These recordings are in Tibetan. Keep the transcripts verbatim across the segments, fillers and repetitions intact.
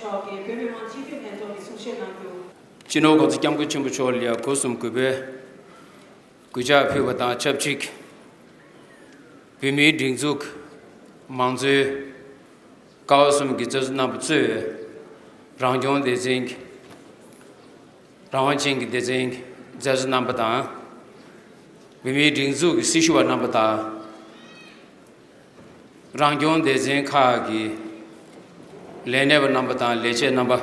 མཆོག་གིས་བོད་མི་མང་སྤྱི་འཐུས་ལྷན་ཚོགས་ཀྱི་གསུང་བཤད་གནང་རྒྱུ། སྤྱི་ནོར་༸གོང་ས་༸སྐྱབས་མགོན་ཆེན་པོ་མཆོག་ལ་ཡང་སྒོ་གསུམ་གུས་པས་གུས་ཕྱག་ཕུལ་བ་དང་ཆབས་ཅིག་བོད་མིའི་སྒྲིག་འཛུགས་མང་གཙོའི་ཀ་བ་གསུམ་གྱི་རྩ་འཛུགས་རྣམ་པ་གཙོས་རང་སྐྱོང་སྡེ་ཚན་གྱི་རང་དབང་ཅན་གྱི་སྡེ་ཚན་གྱི་མཛད་གཙོ་རྣམ་པ་དང་། བོད་མིའི་སྒྲིག་འཛུགས་ཀྱི་སྲི་ཞུ་བ་རྣམ་པ་དང་། རང་སྐྱོང་སྡེ་ཚན་ཁག་གི་ལས་སྣེ་བ་རྣམ་པ་དང་ལས་བྱེད་རྣམ་པ།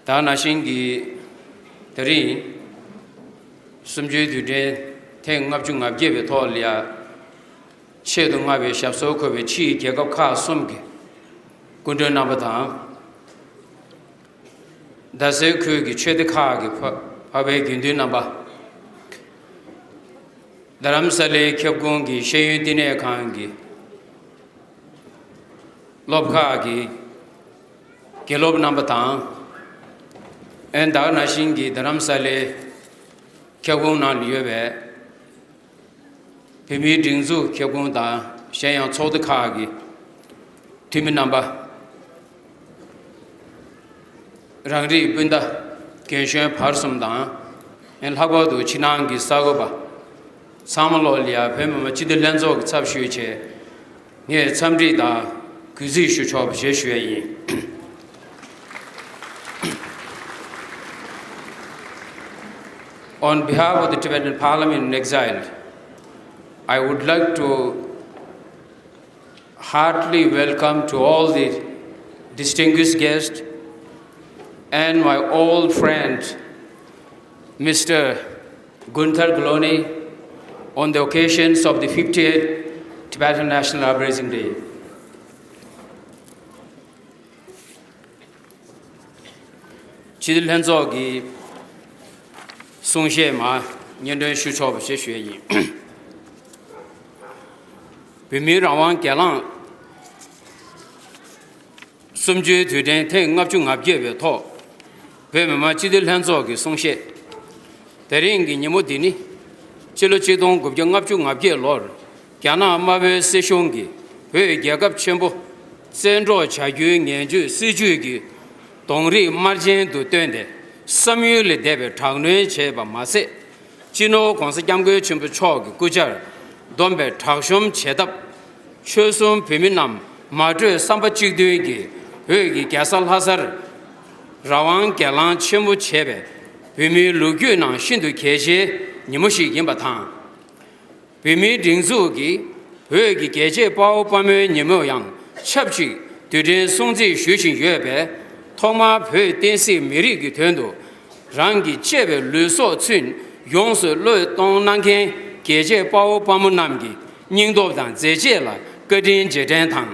ད་ནང་བཞིན་གྱི་ད་རིང་གསུམ་བཅུའི་དུས་དྲན་ཐེངས་ལྔ་བཅུ་ང་བརྒྱད་པའི་ཐོག་ལ་ཡ་ཆེད་དུ་མངགས་པའི་ཞབས་སོར་འཁོད་པའི་ཕྱིའི་རྒྱལ་ཁབ་ཁག་གསུམ་གྱི་སྐུ་མགྲོན་རྣམ་པ་དང་། རྡ་སའི་ཁུལ་གྱི་ཆོས་སྡེ་ཁག་གི་འཕགས་པའི་དགེ་འདུན་རྣམ་པ། རྡ་རམ་ས་ལའི་ཁྱབ་ཁོངས་ཀྱི་ཤེས་ཡོན་བསྟི་གནས་ཁང་གི་སློབ་ཁག་གི་དགེ་སློབ་རྣམ་པ་དང་། ཨན་ད་ག་ནང་བཞིན་གྱི་རྡ་རམ་ས་ལའི་ཁྱབ་ཁོངས་ནང་ལ་ཡོད་པའི་བོད་མིའི་སྒྲིག་འཛུགས་ཁྱབ་ཁོངས་དང་གཞན་ཡང་ཚོགས་སྡེ་ཁག་གི་འཐུས་མི་རྣམ་པ། རང་རིགས་སྤུན་ཟླ་རྒན་གཞོན་བར་གསུམ་དང་། ལྷག་པར་དུ་ཕྱི་ནང་གི་གསར་འགོད་པ་ཚང་མ་ལོག་ལ་ཡ་བོད་མི་མང་སྤྱི་འཐུས་ལྷན་ཚོགས་ཀྱི་ཚབ་ཞུས་བྱས། ངས་འཚམས་འདྲི་དང་གུས་བརྩི་ཞུ་ཆོག་པ་ཞེས་ཞུ་ཡས་ཡིན། On behalf of the Tibetan Parliament in Exile, I would like to heartily welcome to all the distinguished guests and my old friend, Mister Gunther Gloni, on the occasions of the fiftieth Tibetan National Uprising Day. སྤྱི་འཐུས་ལྷན་ཚོགས་ཀྱི་གསུང་བཤད་མར་སྙན་སྒྲོན་ཞུ་ཆོག་པ་ཞེས་ཞུ་ཡས་ཡིན། བོད་མིའི་རང་དབང་སྒེར་ལངས་གསུམ་བཅུའི་དུས་དྲན་ཐེངས་ལྔ་བཅུ་ང་བརྒྱད་པའི་ཐོག་བོད་མི་མང་སྤྱི་འཐུས་ལྷན་ཚོགས་ཀྱི་གསུང་བཤད། དེ་རིང་གི་ཉིན་མོ་འདི་ནི་ཕྱི་ལོ་ཆིག་སྟོང་དགུ་བརྒྱ་ལྔ་བཅུ་ང་བརྒྱད་ལོར་རྒྱ་ནག་དམར་པོའི་སྲིད་གཞུང་གིས་བོད་རྒྱལ་ཁབ་ཆེན་པོ་བཙན་འཕྲོག་བྱ་རྒྱུའི་ངན་ཇུས་སྲིད་ཇུས་ཀྱི་གདོང་རིས་དམར་རྗེན་དུ་བཏོན་ཏེ་བསམ་ཡུལ་ལས་འདས་པའི་དྲག་གནོན་བྱས་པ་མ་ཟད། སྤྱི་ནོར་༸གོང་ས་༸སྐྱབས་མགོན་ཆེན་པོ་མཆོག་གི་སྐུ་ཕྱྭར་བསྡོམས་པའི་དྲག་གཤོམ་བྱེད་ཐབས། ཆོལ་གསུམ་བོད་མི་རྣམས་མ་གྲོས་བསམ་པ་གཅིག་མཐུན་གྱིས་བོད་ཀྱི་རྒྱལ་ས་ལྷ་སར་རང་དབང་སྒེར་ལངས་ཆེན་མོ་བྱས་པའི་བོད་མིའི་ལོ་རྒྱུས་ནང་ཤིན་ཏུ་གལ་ཆེའི་ཉིན་མོ་ཞིག་ཡིན་པ་དང་། བོད་མིའི་སྒྲིག་འཛུགས་ཀྱིས་བོད་ཀྱི་རྒྱལ་གཅེས་དཔའ་བོ་དཔའ་མོའི་ཉིན་མོར་ཡང་ཆབས་ཅིག་དུས་དྲན་སྲུང་བརྩི་ཞུ་བཞིན་ཡོད་པས། ཐོག་མར་བོད་བསྟན་སྲིད་མི་རིགས་ཀྱི་དོན་དུ་རང་གི་གཅེས་པའི་ལུས་སྲོག་ཚུན་ཡོངས་སུ་བློས་གཏོང་གནང་མཁན་རྒྱལ་གཅེས་དཔའ་བོ་དཔའ་མོ་རྣམས་ཀྱི་སྙིང་སྟོབས་དང་མཛད་རྗེས་ལ་བཀའ་དྲིན་རྗེས་དྲན་དང་།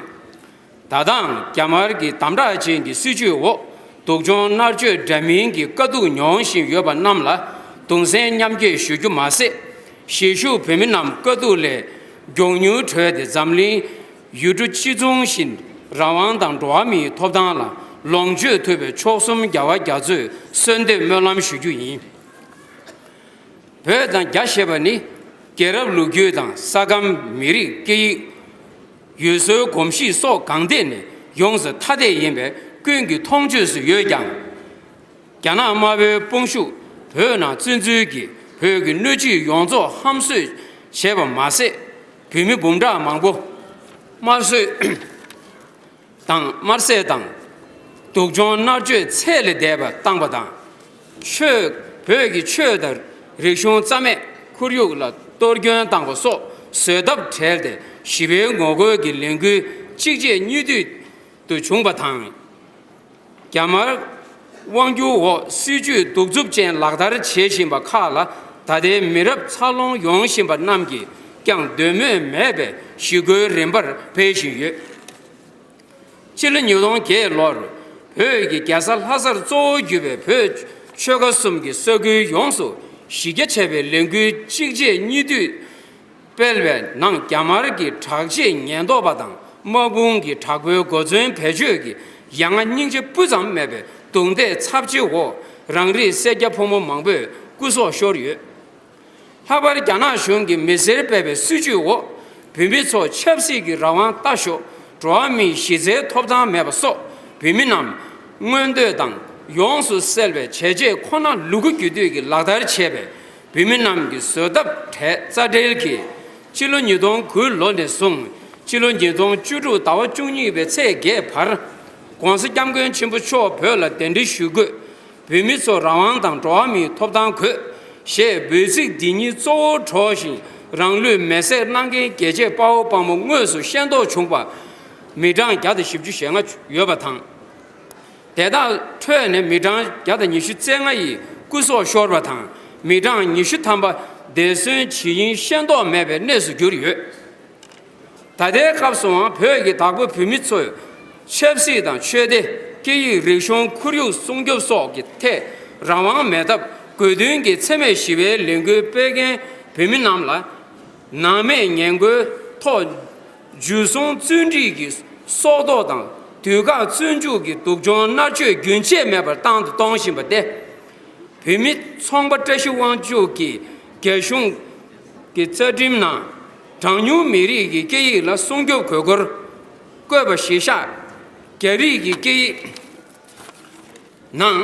ད་ལྟའང་རྒྱ་དམར་གྱི་དམ་དྲག་ཅན་གྱི་སྲིད་བྱུས་འོག་སྡུག་སྦྱོང་མནར་གཅོད་འདྲ་མིན་གྱི་དཀའ་སྡུག་མྱོང་བཞིན་ཡོད་པ་རྣམས་ལ་གདུང་སེམས་མཉམ་སྐྱེད་ཞུ་རྒྱུ་མ་ཟད། གཞིས་བཞུགས་བོད་མི་རྣམས་དཀའ་སྡུག་ལས་མགྱོགས་མྱུར་གྲོལ་ཏེ་འཛམ་གླིང་ཡུལ་གྲུ་གཅིག་མཚུངས་བཞིན་རང་དབང་དང་འགྲོ་བ་མིའི་ཐོབ་ཐང་ལ་ལོངས་སྤྱོད་ཐུབ་པའི་མཆོག་གསུམ་རྒྱལ་བ་རྒྱ་མཚོས་གསོལ་འདེབས་སྨོན་ལམ་ཞུ་རྒྱུ་ཡིན། བོད་དང་རྒྱ་ཞེས་པ་ནི་རྒྱལ་རབས་ལོ་རྒྱུས་དང་ས་ཁམས་མི་རིགས་སྐད་ཡིག་ཡུལ་སྲོལ་གོམས་གཤིས་སོགས་གང་ཐད་ནས་ཡོངས་སུ་ཐ་དད་ཡིན་པས་ཀུན་གྱི་མཐོང་ཆོས་སུ་ཡོད་ཀྱང་། རྒྱ་ནག་དམར་པོའི་དཔུང་ཤུགས་བོད་ནང་བཙན་འཛུལ་གྱིས་བོད་ཀྱི་སྣོད་བཅུད་ཡོངས་རྫོགས་ཧམ་བཟོས་བྱས་པ་མ་ཟད། བོད་མི་འབུམ་ཕྲག་མང་པོ་དམར་གསོད་དང་དམར་བསད་དང་། སྡུག་སྦྱོང་མནར་གཅོད་ཚད་ལས་འདས་པ་བཏང་པ་དང་། ཆོས་བོད་ཀྱི་ཆོས་དང་རིག་གཞུང་རྩ་མེད་ཁོར་ཡུག་ལ་གཏོར་སྐྱོན་བཏང་པ་སོགས་བཟོད་ཐབས་བྲལ་ཏེ་ཞི་བའི་ངོ་རྒོལ་གྱི་ལས་འགུལ་གཅིག་རྗེས་གཉིས་མཐུད་དུ་བྱུང་པ་དང་། རྒྱ་དམར་དབང་སྒྱུར་འོག་སྲིད་ཇུས་གདུག་རྩུབ་ཅན་ལག་བསྟར་བྱེད་བཞིན་པ་ཁག་ལ་ད་ལྟའི་མི་རབས་འཚར་ལོངས་ཡོང་བཞིན་པ་རྣམས་ཀྱིས་ཀྱང་འདོད་མོས་མེད་པའི་ཞི་རྒོལ་རིམ་པར་སྤེལ་བཞིན་ཡོད། སྤྱི་ལོ་ཉིས་སྟོང་བརྒྱད་ལོར་བོད་ཀྱི་རྒྱལ་ས་ལྷ་སར་གཙོ་བོ་གྱུར་པའི་བོད་ཆོལ་ཁ་གསུམ་གྱི་ས་ཁུལ་ཡོངས་སུ་གཞི་རྒྱ་ཆེ་བའི་ལས་འགུལ་གཅིག་རྗེས་གཉིས་མཐུད་སྤེལ་བའི་ནང་རྒྱ་དམར་གྱི་དྲག་ཆས་ཉེན་རྟོག་པ་དང་དམག་དཔུང་གི་དྲག་པོའི་གོ་མཚོན་བེད་སྤྱོད་ཀྱིས་ཡ་ང་སྙིང་རྗེ་སྤུ་ཙམ་མེད་པའི་རྡུང་རྡེག་ཚབས་ཆེ་འོག་རང་རིགས་སེར་སྐྱ་ཕོ་མོ་མང་པོས་སྐུ་སྲོག་ཤོར་ཡོད། ལྷག་པར་རྒྱ་ནག་གཞུང་གིས་མི་སེར་སྤེལ་བའི་སྲིད་བྱུས་འོག་བོད་མི་ཚོ་ཆབ་སྲིད་ཀྱི་རང་དབང་ལྟ་ཞོག་འགྲོ་བ་མིའི་གཞི་རྩའི་ཐོབ་ཐང་མེད་པ་སོགས། བོད་མི་རྣམས་མངོན་འདོད་དང་ཡོངས་སུ་གསལ་བའི་བྱས་རྗེས་ཁོ་ན་ལུ་གུ་རྒྱུད་སྟོད་ཀྱིས་ལག་བསྟར་བྱས་པའི་བོད་མི་རྣམས་ཀྱི་བཟོད་ཐབས་གྲས་རྩ་འགྲེལ་གྱིས། སྤྱི་ལོ་ཉིས་སྟོང་དགུ་ལོ་ནས་བཟུང་སྤྱི་ལོ་ཉིས་སྟོང་བཅུ་དྲུག་ཟླ་བ་བཅུ་གཉིས་པའི་ཚེས་བརྒྱད་བར་༸གོང་ས་༸སྐྱབས་མགོན་ཆེན་པོ་མཆོག་བོད་ལ་གདན་འདྲེན་ཞུ་སྒོས། བོད་མི་ཚོར་རང་དབང་དང་འགྲོ་བ་མིའི་ཐོབ་ཐང་དགོས། ཞེས་འབོད་ཚིག་འདི་ཉིད་གཙོ་བོར་གྲོགས་ཤིང་རང་ལུས་མེར་སྲེག་གནང་མཁན་རྒྱལ་གཅེས་དཔའ་བོ་དཔའ་མོ་དངོས་སུ་ཤེས་རྟོགས་བྱུང་བ། མི་གྲངས་བརྒྱ་དང་བཞི་བཅུ་ཞེ་ལྔ་ཡོད་པ་དང་། དེ་དག་ཁྲོད་ནས་མི་གྲངས་བརྒྱ་དང་ཉི་ཤུ་རྩ་ལྔ་ཡི་སྐུ་སྲོག་ཤོར་བ་དང་མི་གྲངས་ཉི་ཤུ་ཐམ་པ་འདས་གསོན་ཇི་ཡིན་ཤེས་རྟོགས་མེད་པའི་གནས་སུ་གྱུར་ཡོད། ད་ལྟའི་སྐབས་སུའང་བོད་ཀྱི་བདག་པོ་བོད་མི་ཚོས་ཆབ་སྲིད་དང་ཆོས་སྡེ། སྐད་ཡིག་རིག་གཞུང་ཁོར་ཡུག་སྲུང་སྐྱོབ་སོགས་ཀྱི་ཐད་རང་དབང་མེད་སྟབས། དགོས་འདུན་གྱི་འཚེ་མེད་ཞི་བའི་ལས་འགུལ་སྤེལ་མཁན་བོད་མི་རྣམས་ལ། ནང་མིའི་ཉེས་འགོའི་ཐོག་འཇུ་བཟུང་བཙོན་ཁྲིད་ཀྱི་སྲོག་ཐོག་དང་། དུས་བཀག་བཙོན་འཇུག་གི་སྡུག་སྦྱོང་མནར་གཅོད་རྒྱུན་ཆད་མེད་པར་བཏང་དུ་གཏོང་བཞིན་པ་སྟེ། བོད་མི་ཚོང་པ་བཀྲ་ཤིས་དབང་ཕྱུག་གིས་རྒྱ་གཞུང་གི་རྩ་ཁྲིམས་ནང་གྲངས་ཉུང་མི་རིགས་ཀྱི་སྐད་ཡིག་ལ་སྲུང་སྐྱོབ་དགོས་སྐོར་བཀོད་པ་གཞིར་བཞག་རྒྱ་རིགས་ཀྱི་སྐད་ཡིག་ནང་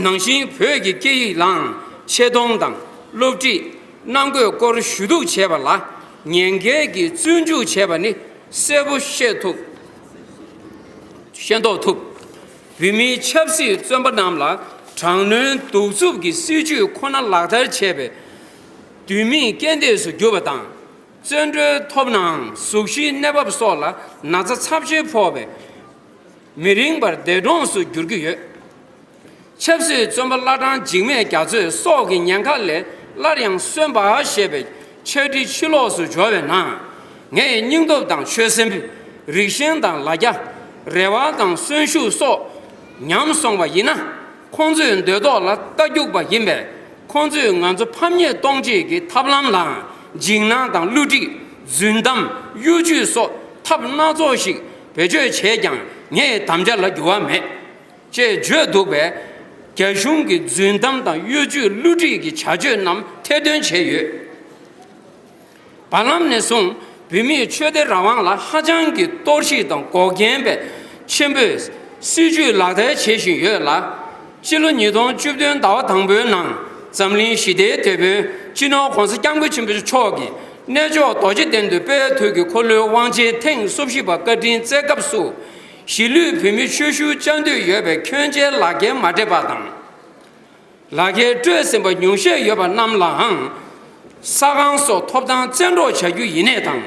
ནང་བཞིན་བོད་ཀྱི་སྐད་ཡིག་ལའང་ཆེ་མཐོང་དང་སློབ་ཁྲིད་གནང་དགོས་སྐོར་ཞུ་གཏུག་བྱས་པ་ལ། ཉེན་ཁའི་གི་བཙོན་འཇུག་བྱས་པ་ནི་གསལ་པོ་ཤེས་ཐུབ། ཤེས་རྟོགས་ཐུབ། བོད་མིའི་ཆབ་སྲིད་བཙོན་པ་རྣམས་ལ་དྲག་གནོན་གདུག་རྩུབ་ཀྱི་སྲིད་བྱུས་ཁོ་ན་ལག་བསྟར་བྱས་པས། དུས་མིན་རྐྱེན་འདས་སུ་གྱུར་པ་དང་། བཙོན་གྲོལ་ཐོབ་ནའང་གཟུགས་གཞིའི་གནས་བབ་སོགས་ལ་ན་ཚ་ཚབས་ཆེན་ཕོག་པས། མི་རིང་བར་འདས་གྲོངས་སུ་འགྱུར་གྱི་ཡོད། ཆབ་སྲིད་བཙོན་པ་བླ་བྲང་འཇིགས་མེད་རྒྱ་མཚོས་སྲོག་གི་ཉེན་ཁ་ལས་སླར་ཡང་གསོན་པ་ཞེས་པའི་ཕྱག་བྲིས་ཕྱི་ལོགས་སུ་འབྱོར་བའི་ནང་། ངས་སྙིང་སྟོབས་དང་ཆོད་སེམས། རིགས་ཞེན་དང་ལ་རྒྱ། རེ་བ་དང་གསོན་ཤུགས་སོགས་ཉམས་སོང་བ་ཡིན་ན། ཁོང་ཚོའི་འདོད་ཐོག་ལ་རྟ་རྒྱུག་པ་ཡིན་པས། ཁོང་ཚོས་ང་ཚོ་ཕམ་ཉེས་གཏོང་བྱེད་ཀྱི་ཐབས་ལམ་ལའང་འཇིགས་སྣང་དང་བསླུ་བྲིད། རྫུན་གཏམ། གཡོ་ཇུས་སོགས་ཐབས་སྣ་ཚོགས་ཤིག་བེད་སྤྱོད་བྱས་ཀྱང་ངའི་དམ་བཅའ་ལ་འགྱུར་བ་མེད། ཅེས་བརྗོད་འདུག་པས། རྒྱ་གཞུང་གི་རྫུན་གཏམ་དང་གཡོ་ཇུས་བསླུ་བྲིད་ཀྱི་བྱ་སྤྱོད་རྣམས་ཐེར་འདོན་བྱས་ཡོད། བར་ལམ་ནས་བཟུང་བོད་མིའི་ཆོས་དད་རང་དབང་ལ་ཧ་ཅང་གི་གཏོར་བཤིག་དང་འགོག་རྐྱེན་པས་ཆེན་པོས་སྲིད་བྱུས་ལག་བསྟར་བྱེད་བཞིན་ཡོད་ལ། སྤྱི་ལོ་ཉིས་སྟོང་བཅུ་བདུན་ཟླ་བ་དང་པོའི་ནང་འཛམ་གླིང་ཞི་བདེའི་དེད་དཔོན་སྤྱི་ནོར་༸གོང་ས་༸སྐྱབས་མགོན་ཆེན་པོ་མཆོག་གིས་གནས་མཆོག་རྡོ་རྗེ་གདན་དུ་དཔལ་དུས་ཀྱི་འཁོར་ལོའི་དབང་ཆེན་ཐེངས་སོ་བཞི་པ་བཀའ་དྲིན་སྩལ་སྐབས་སུ། གཞིས་ལུས་བོད་མིའི་ཆོས་ཞུ་བཅའ་འདོད་ཡོད་པའི་ཁྱོན་ཆེའི་ལག་འཁྱེར་མ་སྤྲད་པ་དང་། ལག་འཁྱེར་སྤྲོད་ཟིན་པ་ཉུང་ཤས་ཡོད་པ་རྣམས་ལའང་ས་ཁང་སོགས་ཐོབ་ཐང་བཙན་འཕྲོག་བྱ་རྒྱུ་ཡིན་ནས་དང་།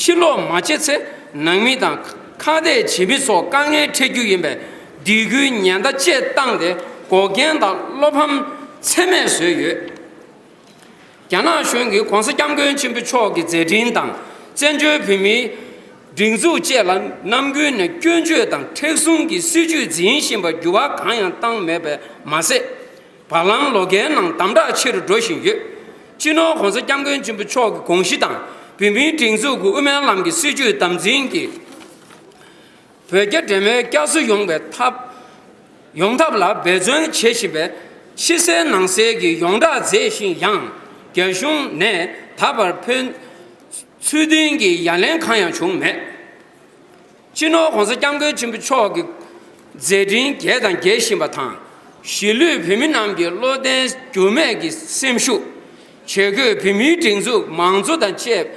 ཕྱིར་ལོག་མ་བྱེད་ཚེ་ནང་མི་དང་ཁ་གཏད་བྱེད་མི་ཚོར་དཀའ་ངལ་འཕྲད་རྒྱུ་ཡིན་པས། སྡིགས་སྐུལ་ཉེན་བརྡ་བཅས་བཏང་སྟེ་འགོག་རྐྱེན་དང་བློ་ཕམ་ཚད་མེད་བཟོས་ཡོད། རྒྱ་ནག་གཞུང་གིས་༸གོང་ས་༸སྐྱབས་མགོན་ཆེན་པོ་མཆོག་གི་མཛད་འཕྲིན་དང་བཙན་བྱོལ་བོད་མིའི་སྒྲིག་འཛུགས་བཅས་ལ་ནམ་རྒྱུན་ནས་སྐྱོན་བརྗོད་དང་མཁྲེགས་བཟུང་གི་སྲིད་བྱུས་འཛིན་བཞིན་པར་འགྱུར་བ་གང་ཡང་བཏང་མེད་པས་མ་ཟད། བར་ལམ་ལོ་འགའི་ནང་དམ་དྲག་ཆེ་རུ་འགྲོ་བཞིན་ཡོད། སྤྱི་ནོར་༸གོང་ས་༸སྐྱབས་མགོན་ཆེན་པོ་མཆོག་གི་དགོངས་གཞི་དང་བོད་མིའི་སྒྲིག་འཛུགས་ཀྱི་དབུ་མའི་ལམ་གྱི་སྲིད་བྱུས་དམ་འཛིན་གྱིས། བོད་རྒྱ་འབྲེལ་མོལ་བསྐྱར་གསོ་ཡོང་བའི་ཐབས། ཡོང་ཐབས་ལ་འབད་བརྩོན་བྱེད་བཞིན་པའི་ཕྱི་གསལ་ནང་གསལ་གྱི་ཡོངས་བསྒྲགས་མཛད་བཞིན་ཡང་། རྒྱ་གཞུང་ནས་ད་བར་ཕན་ཚུན་མཐུན་གྱི་ཡ་ལན་གང་ཡང་བྱུང་མེད། སྤྱི་ནོར་༸གོང་ས་༸སྐྱབས་མགོན་ཆེན་པོ་མཆོག་གི་མཛད་འཕྲིན་རྒྱས་དང་རྒྱས་བཞིན་པ་དང་། གཞིས་ལུས་བོད་མི་རྣམས་ཀྱི་བློ་བརྟན་འགྱུར་མེད་ཀྱི་སེམས་ཤུགས། བྱེད་སྒོས་བོད་མིའི་སྒྲིག་འཛུགས་མང་གཙོ་དང་བཅས།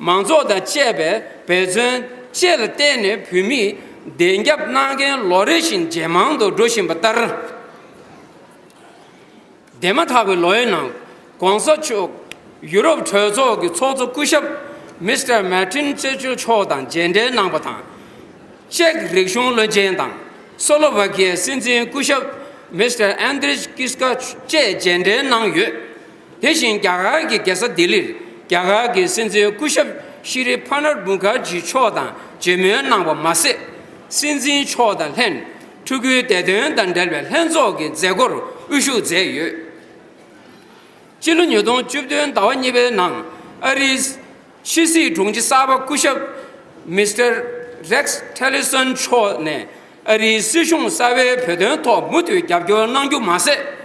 མང་ཚོགས་དང་བཅས་པའི་འབད་བརྩོན་བཅས་ལ་བརྟེན་ནས་བོད་མིས་བདེན་རྒྱབ་གནང་མཁན་ལོ་རེ་བཞིན་ཇེ་མང་དུ་འགྲོ་བཞིན་པ་ལྟར། འདས་མ་ཐག་པའི་ལོའི་ནང་༸གོང་ས་མཆོག་ཡུ་རོབ་གྲོས་ཚོགས་ཀྱི་ཚོགས་གཙོ་སྐུ་ཞབས་མིས་ཊར་མར་ཏིན་ཅེ་ཅོ་མཆོག་དང་མཇལ་འཕྲད་གནང་པ་དང་། ཅེཀ་རིག་གཞུང་བློན་ཆེན་དང་སོ་ལོ་ཝ་ཀི་ཡའི་སྲིད་འཛིན་སྐུ་ཞབས་མིས་ཊར་ཨན་དྲེ་ཀིས་ཀ་བཅས་མཇལ་འཕྲད་གནང་ཡོད། དེ་བཞིན་རྒྱ་གར་གྱི་རྒྱལ་ས་ལྡི་ལིར་རྒྱ་གར་གྱི་སྲིད་འཛིན་སྐུ་ཞབས་ཤི་རི་པྷ་ནབ་མུ་ཁར་ཇི་མཆོག་དང་མཇལ་མོལ་གནང་བ་མ་ཟད། སྲིད་འཛིན་མཆོག་དང་ལྷན་ཕྲུ་གུའི་བདེ་དོན་དང་འབྲེལ་བའི་ལྷན་ཚོགས་ཀྱི་མཛད་སྒོར་དབུ་བཞུགས་མཛད་ཡོད། སྤྱི་ལོ་ཉིས་སྟོང་བཅུ་བདུན་ཟླ་བ་གཉིས་པའི་ནང་ཨ་རིའི་ཕྱི་སྲིད་དྲུང་ཆེ་གསར་པ་སྐུ་ཞབས་མིས་ཊར་རེགས་ཊེ་ལི་སོན་མཆོག་ནས་ཨ་རིའི་སྲིད་གཞུང་གསར་པའི་བོད་དོན་ཐོག་མུ་མཐུད་རྒྱབ་སྐྱོར་གནང་རྒྱུ་མ་ཟད།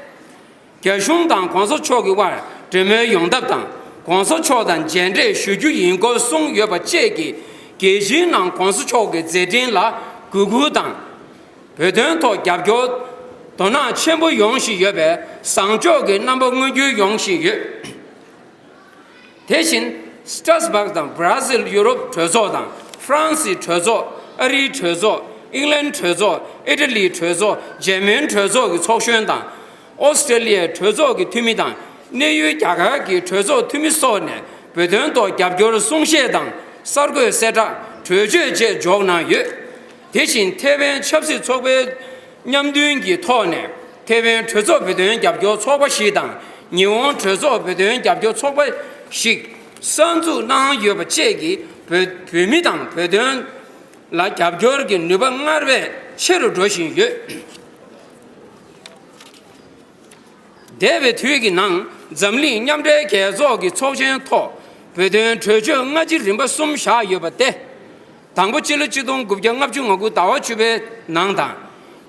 རྒྱ་གཞུང་དང་༸གོང་ས་མཆོག་གི་དབར་འབྲེལ་མོལ་ཡོང་ཐབས་དང་༸གོང་ས་མཆོག་དང་མཇལ་འཕྲད་ཞུ་རྒྱུ་ཡིན་སྐོར་གསུངས་ཡོད་པ་བཅས་ཀྱིས་རྒྱལ་སྤྱིའི་ནང་༸གོང་ས་མཆོག་གི་མཛད་འཕྲིན་ལ་གུས་བཀུར་དང་ བོད་དོན་ཐོག་རྒྱབ་སྐྱོར་དོ་སྣང་ཆེན་པོ་ཡོང་བཞིན་ཡོད་པས་བཟང་ཕྱོགས་ཀྱི་རྣམ་པ་མངོན་འགྱུར་ཡོང་བཞིན་ཡོད། དེ་བཞིན་སི་ཏྲ་སྦག་དང་བྷ་ར་སིལ་ཡུ་རོབ་གྲོས་ཚོགས་དང་ཧྥ་རན་སིའི་གྲོས་ཚོགས། ཨ་རིའི་གྲོས་ཚོགས། ཨིང་ལན་གྲོས་ཚོགས། ཨི་ཊ་ལིའི་གྲོས་ཚོགས། འཇར་མན་གྲོས་ཚོགས་ཀྱི་ཚོགས་གཞོན་དང་། ཨོ་སི་ཀྲེ་ལི་ཡའི་གྲོས་ཚོགས་ཀྱི་འཐུས་མི་དང་། གནས་ཡུལ་རྒྱ་གར་གྱི་གྲོས་ཚོགས་འཐུས་མི་སོགས་ནས་བོད་དོན་ཐོག་རྒྱབ་སྐྱོར་གསུང་བཤད་དང་གསར་འགོད་གསལ་བསྒྲགས། གྲོས་ཆོད་བཅས་འཇོག་གནང་ཡོད། དེ་བཞིན་ཐེ་ཝན་ཆབ་སྲིད་ཚོགས་པའི་མཉམ་མཐུན་གྱི་ཐོག་ནས་ཐེ་ཝན་གྲོས་ཚོགས་བོད་དོན་རྒྱབ་སྐྱོར་ཚོགས་པ་ཞིག་དང་ཉི་ཧོང་གྲོས་ཚོགས་བོད་དོན་རྒྱབ་སྐྱོར་ཚོགས་པ་ཞིག་གསར་འཛུགས་གནང་ཡོད་པ་བཅས་ཀྱིས་བོད་བོད་མི་དང་བོད་དོན་ལ་རྒྱབ་སྐྱོར་གྱི་ནུས་པ་སྔར་བས་ཆེ་རུ་འགྲོ་བཞིན་ཡོད། འདས་པའི་དུས་ཀྱི་ནང་འཛམ་གླིང་མཉམ་འབྲེལ་རྒྱལ་ཚོགས་ཀྱི་ཚོགས་ཆེན་ཐོག་བོད་དོན་གྲོས་ཆོད་སྔ་ཕྱི་རིམ་པ་གསུམ་བཞག་ཡོད་པ་སྟེ། དང་པོ་སྤྱི་ལོ་ཆིག་སྟོང་དགུ་བརྒྱ་ལྔ་བཅུ་ང་དགུ་ཟླ་བ་བཅུ་པའི་ནང་དང་།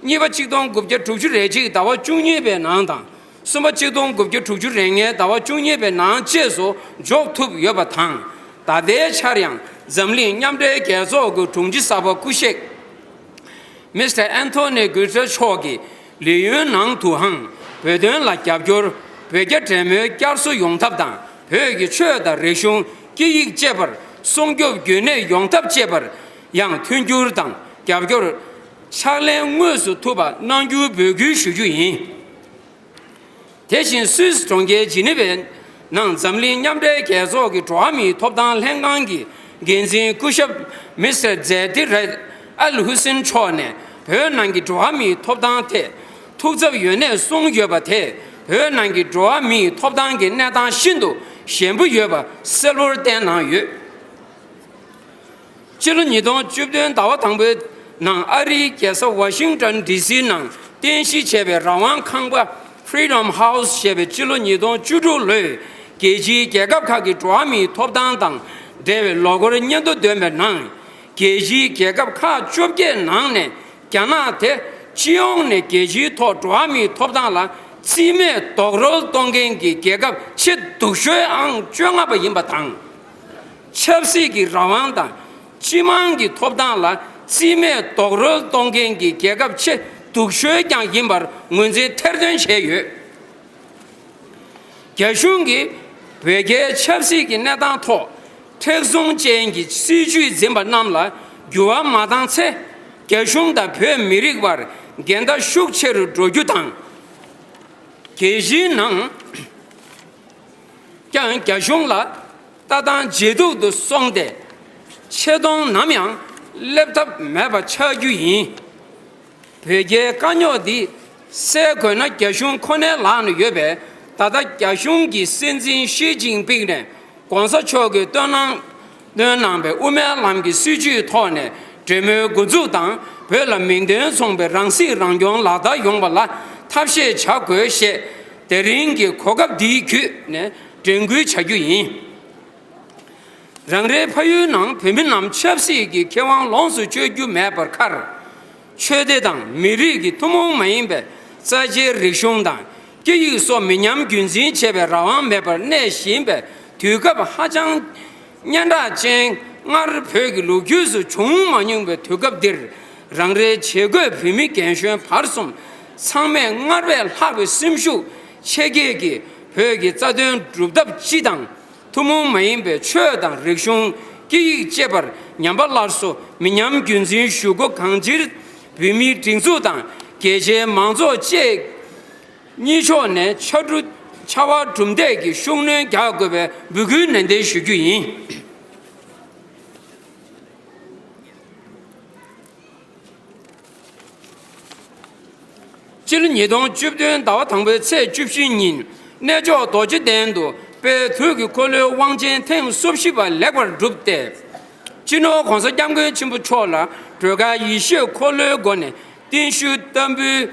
གཉིས་པ་ཆིག་སྟོང་དགུ་བརྒྱ་དྲུག་ཅུ་རེ་གཅིག་ཟླ་བ་བཅུ་གཉིས་པའི་ནང་དང་། གསུམ་པ་ཆིག་སྟོང་དགུ་བརྒྱ་དྲུག་ཅུ་རེ་ལྔའི་ཟླ་བ་བཅུ་གཉིས་པའི་ནང་བཅས་སུ་འཇོག་ཐུབ་ཡོད་པ་དང་། ད་ལྟའི་ཆར་ཡང་འཛམ་གླིང་མཉམ་འབྲེལ་རྒྱལ་ཚོགས་ཀྱི་དྲུང་ཆེ་གསར་པ་སྐུ་གཤེགས། མིས་ཊར་ཨན་ཐོ་ནི་གུ་ཏེ་རེས་མཆོག་གིས་ལི་ཡུན་ནང་དུའང་བོད་དོན་ལ་རྒྱབ་སྐྱོར། བོད་རྒྱ་འབྲེལ་མོལ་བསྐྱར་གསོ་ཡོང་ཐབས་དང་། བོད་ཀྱི་ཆོས་དང་རིག་གཞུང་། སྐད་ཡིག་བཅས་པར་སྲུང་སྐྱོབ་རྒྱུན་གནས་ཡོང་ཐབས་བཅས་པར་ཡང་མཐུན་འགྱུར་དང་རྒྱབ་སྐྱོར་ཕྱག་ལེན་དངོས་སུ་ཐུབ་པ་གནང་རྒྱུའི་འབོད་སྐུལ་ཞུ་རྒྱུ་ཡིན། དེ་བཞིན་སུད་སི་གྲོང་ཁྱེར་ཇི་ནི་ཝའི་ནང་འཛམ་གླིང་མཉམ་འབྲེལ་རྒྱལ་ཚོགས་ཀྱི་འགྲོ་བ་མིའི་ཐོབ་ཐང་ལྷན་ཁང་གི་འགན་འཛིན་སྐུ་ཞབས་མིས་ཊར་ཛེ་ཏི་རེད་ཨལ་ཧུ་སིན་མཆོག་ནས་བོད་ནང་གི་འགྲོ་བ་མིའི་ཐོབ་ཐང་ཐད་ཐུགས་འཚབ་ཡོད་གནས་གསུངས་ཡོད་པ་དེས་བོད་ནང་གི་འགྲོ་བ་མིའི་ཐོབ་ཐང་གི་གནས་སྟངས་ཤིན་ཏུ་ཞན་པོ་ཡོད་པ་གསལ་པོར་བསྟན་གནང་ཡོད། སྤྱི་ལོ་ཉིས་སྟོང་བཅུ་བདུན་ཟླ་བ་དང་པོའི་ནང་ཨ་རིའི་རྒྱལ་ས་ཝ་ཤིང་ཊོན་ཌི་སི་ནང་རྟེན་གཞི་བྱས་པའི་རང་དབང་ཁང་པ་Freedom House ཞེས་པའི་སྤྱི་ལོ་ཉིས་སྟོང་བཅུ་དྲུག་ལོའི་རྒྱལ་སྤྱིའི་རྒྱལ་ཁབ་ཁག་གི་འགྲོ་བ་མིའི་ཐོབ་ཐང་དང་འབྲེལ་བའི་ལོ་འཁོར་སྙན་ཐོ་འདོན་པའི་ནང་། རྒྱལ་སྤྱིའི་རྒྱལ་ཁབ་ཁག་བཅོ་བརྒྱད་ནང་ནས་རྒྱ་ནག་དེ་སྤྱི་ཡོངས་ནས་རྒྱལ་སྤྱིའི་ཐོག་འགྲོ་བ་མིའི་ཐོབ་ཐང་ལ་རྩིས་མེད་རྡོག་རོལ་གཏོང་མཁན་གྱི་རྒྱལ་ཁབ་ཆེས་སྡུག་ཤོས་ཨང་བཅོ་ལྔ་པ་ཡིན་པ་དང་། ཆབ་སྲིད་ཀྱི་རང་དབང་དང་སྤྱི་དམངས་ཀྱི་ཐོབ་ཐང་ལ་རྩིས་མེད་རྡོག་རོལ་གཏོང་མཁན་གྱི་རྒྱལ་ཁབ་ཆེས་སྡུག་ཤོས་ཀྱང་ཡིན་པར་ངོས་འཛིན་ཐེར་འདོན་བྱས་ཡོད། རྒྱ་གཞུང་གིས་བོད་རྒྱའི་ཆབ་སྲིད་ཀྱི་གནས་སྟངས་ཐོག་མཁྲེགས་བཟུང་ཅན་གྱི་སྲིད་བྱུས་འཛིན་པ་རྣམས་ལ་འགྱུར་བ་མ་བཏང་ཚེ། རྒྱ་གཞུང་དང་བོད་མི་རིགས་བར་འགལ་ཟླ་ཤུགས་ཆེ་རུ་འགྲོ་རྒྱུ་དང་། རྒྱལ་སྤྱིའི་ནང་ཀྱང་རྒྱ་གཞུང་ལ་ལྟ་སྟངས་ཇེ་སྡུག་ཏུ་སོང་སྟེ། ཆེ་མཐོང་ནམ་ཡང་སླེབས་ཐབས་མེད་པ་ཆགས་རྒྱུ་ཡིན། བོད་རྒྱའི་དཀའ་རྙོག་འདི་སེལ་དགོས་ན་རྒྱ་གཞུང་ཁོ་ནའི་ལག་ནས་ཡོད་པས། ད་ལྟ་རྒྱ་གཞུང་གི་སྲིད་འཛིན་ཞི་ཅིན་ཕིང་ནས་༸གོང་ས་མཆོག་གིས་བཏོན་གནང་བཏོན་གནང་པའི་དབུ་མའི་ལམ་གྱི་སྲིད་བྱུས་ཐོག་ནས་འབྲེལ་མོལ་འགོ་འཛུགས་དང་། བོད་ལ་མིང་དོན་མཚུངས་པའི་རང་སྲིད་རང་སྐྱོང་ལག་བསྟར་ཡོང་བ་ལ་ཐབས་ཤེས་བྱ་དགོས་ཞེས་དེ་རིང་གི་གོ་སྐབས་འདིའི་བརྒྱུད་ནས་དྲན་སྐུལ་བྱ་རྒྱུ་ཡིན། རང་རེའི་ཕ་ཡུལ་ནང་བོད་མི་རྣམས་ཆབ་སྲིད་ཀྱི་ཁེ་དབང་ལོངས་སུ་སྤྱོད་རྒྱུ་མེད་པར་ཁར། ཆོས་སྡེ་དང་མི་རིགས་ཀྱི་ཐུན་མོང་མ་ཡིན་པའི་རྩ་ཆེའི་རིག་གཞུང་དང་སྐད་ཡིག་སོགས་མི་ཉམས་རྒྱུན་འཛིན་བྱེད་པའི་རང་དབང་མེད་པར་གནས་བཞིན་པའི་དུས་སྐབས་ཧ་ཅང་སྙན་གྲགས་ཅན་སྔར་བོད་ཀྱི་ལོ་རྒྱུས་སུ་བྱུང་མ་མྱོང་བའི་དུས་སྐབས་འདིར། རང་རེའི་བྱེས་འཁོད་བོད་མི་རྒན་གཞོན་བར་གསུམ་ཚང་མས་སྔར་བས་ལྷག་པའི་སེམས་ཤུགས་ཆེ་བསྐྱེད་ཀྱིས་བོད་ཀྱི་རྩ་དོན་སྒྲུབ་ཐབས་སྤྱི་དང་། ཐུན་མོང་མ་ཡིན་པའི་ཆོས་དང་རིག་གཞུང་། སྐད་ཡིག་བཅས་པར་ཉམས་པ་སླར་གསོ་མི་ཉམས་རྒྱུན་འཛིན་ཞུ་སྒོ་གང་ཅིར་བོད་མིའི་སྒྲིག་འཛུགས་དང་རྒྱལ་སྤྱིའི་མང་ཚོགས་བཅས་གཉིས་ཕྱོགས་ནས་ཕྱར་གྲུ་ཕྱར་བ་གྲུ་འདེགས་ཀྱིས་ཤུགས་སྣོན་རྒྱག་དགོས་པའི་འབོད་སྐུལ་ནན་ཏན་ཞུ་རྒྱུ་ཡིན། སྤྱི་ལོ་ཉིས་སྟོང་བཅུ་བདུན་ཟླ་བ་དང་པོའི་ཚེས་བཅུ་བཞི་ཉིན་གནས་མཆོག་རྡོ་རྗེ་གདན་དུ་དཔལ་དུས་ཀྱི་འཁོར་ལོའི་དབང་ཆེན་ཐེངས་སོ་བཞི་པ་ལེགས་པར་གྲུབ་སྟེ། སྤྱི་ནོར་༸གོང་ས་༸སྐྱབས་མགོན་ཆེན་པོ་མཆོག་ལ་སྒྲོལ་དཀར་ཡེ་ཤེས་འཁོར་ལོའི་སྒོ་ནས་རྟེན་བཞུགས་བསྟར་འབུལ་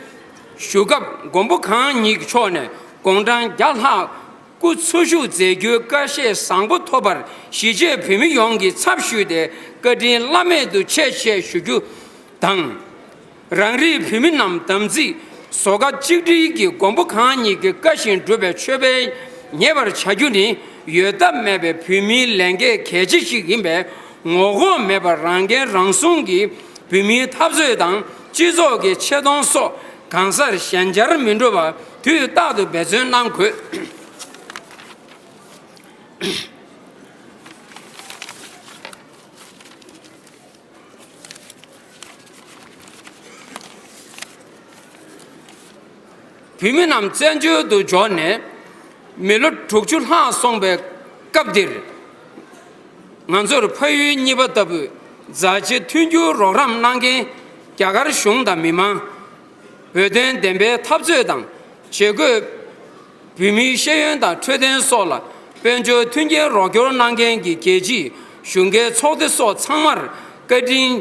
ཞུ་སྐབས་མགོན་པོ་གང་ཉིད་ཀྱི་ཕྱོགས་ནས་དགུང་གྲངས་བརྒྱ་ལྷག་སྐུ་འཚོ་བཞུགས་མཛད་རྒྱུའི་བཀའ་བཞེས་བཟང་པོ་ཐོབ་པར་གཞིས་བྱེས་བོད་མི་ཡོངས་ཀྱི་ཚབ་ཞུས་ཏེ་བཀའ་དྲིན་བླ་མེད་དུ་ཆེ་ཞེས་ཞུ་རྒྱུ་དང་། རང་རིགས་བོད་མི་རྣམས་དམ་ཚིག་གཟོ་ཁ་གཅིག་སྒྲིལ་གྱིས་མགོན་པོ་གང་ཉིད་ཀྱི་བཀའ་བཞིན་སྒྲུབ་པའི་མཆོད་པས་མཉེས་པར་བྱ་རྒྱུ་ནི་ཡོལ་ཐབས་མེད་པའི་བོད་མིའི་ལས་འགན་གལ་ཆེ་ཞིག་ཡིན་པས། ངོ་ལྐོག་མེད་པར་རང་འགན་རང་སྲུང་གིས་བོད་མིའི་འཐབ་རྩོད་དང་ སྤྱི་ཚོགས་ཀྱི་ཆེ་མཐོང་སོགས་གང་སར་ཞན་ཆར་མི་འགྲོ་བར་དུས་རྟག་ཏུ་འབད་བརྩོན་གནང་དགོས། བོད་མི་རྣམས་བཙན་བྱོལ་དུ་འབྱོར་ནས་མི་ལོ་དྲུག་ཅུ་ལྷག་སོང་པའི་སྐབས་འདིར། ང་ཚོར་ཕ་ཡུལ་གཉིས་པ་ལྟ་བུའི་མཛའ་ཆེ་མཐུན་འགྱུར་རོགས་རམ་གནང་མཁན་རྒྱ་གར་གཞུང་དང་མི་མང་། བོད་དོན་བདེན་པའི་འཐབ་རྩོད་དང་བྱེད་སྒོའི་བོད་མིའི་ཤེས་ཡོན་དང་འཕྲོད་བསྟེན་སོགས་ལ་དཔལ་འབྱོར་མཐུན་རྐྱེན་རོགས་སྐྱོར་གནང་མཁན་གྱི་རྒྱལ་སྤྱིའི་གཞུང་འགན་ཚོགས་སྡེ་སོགས་ཚང་མར་བཀའ་དྲིན་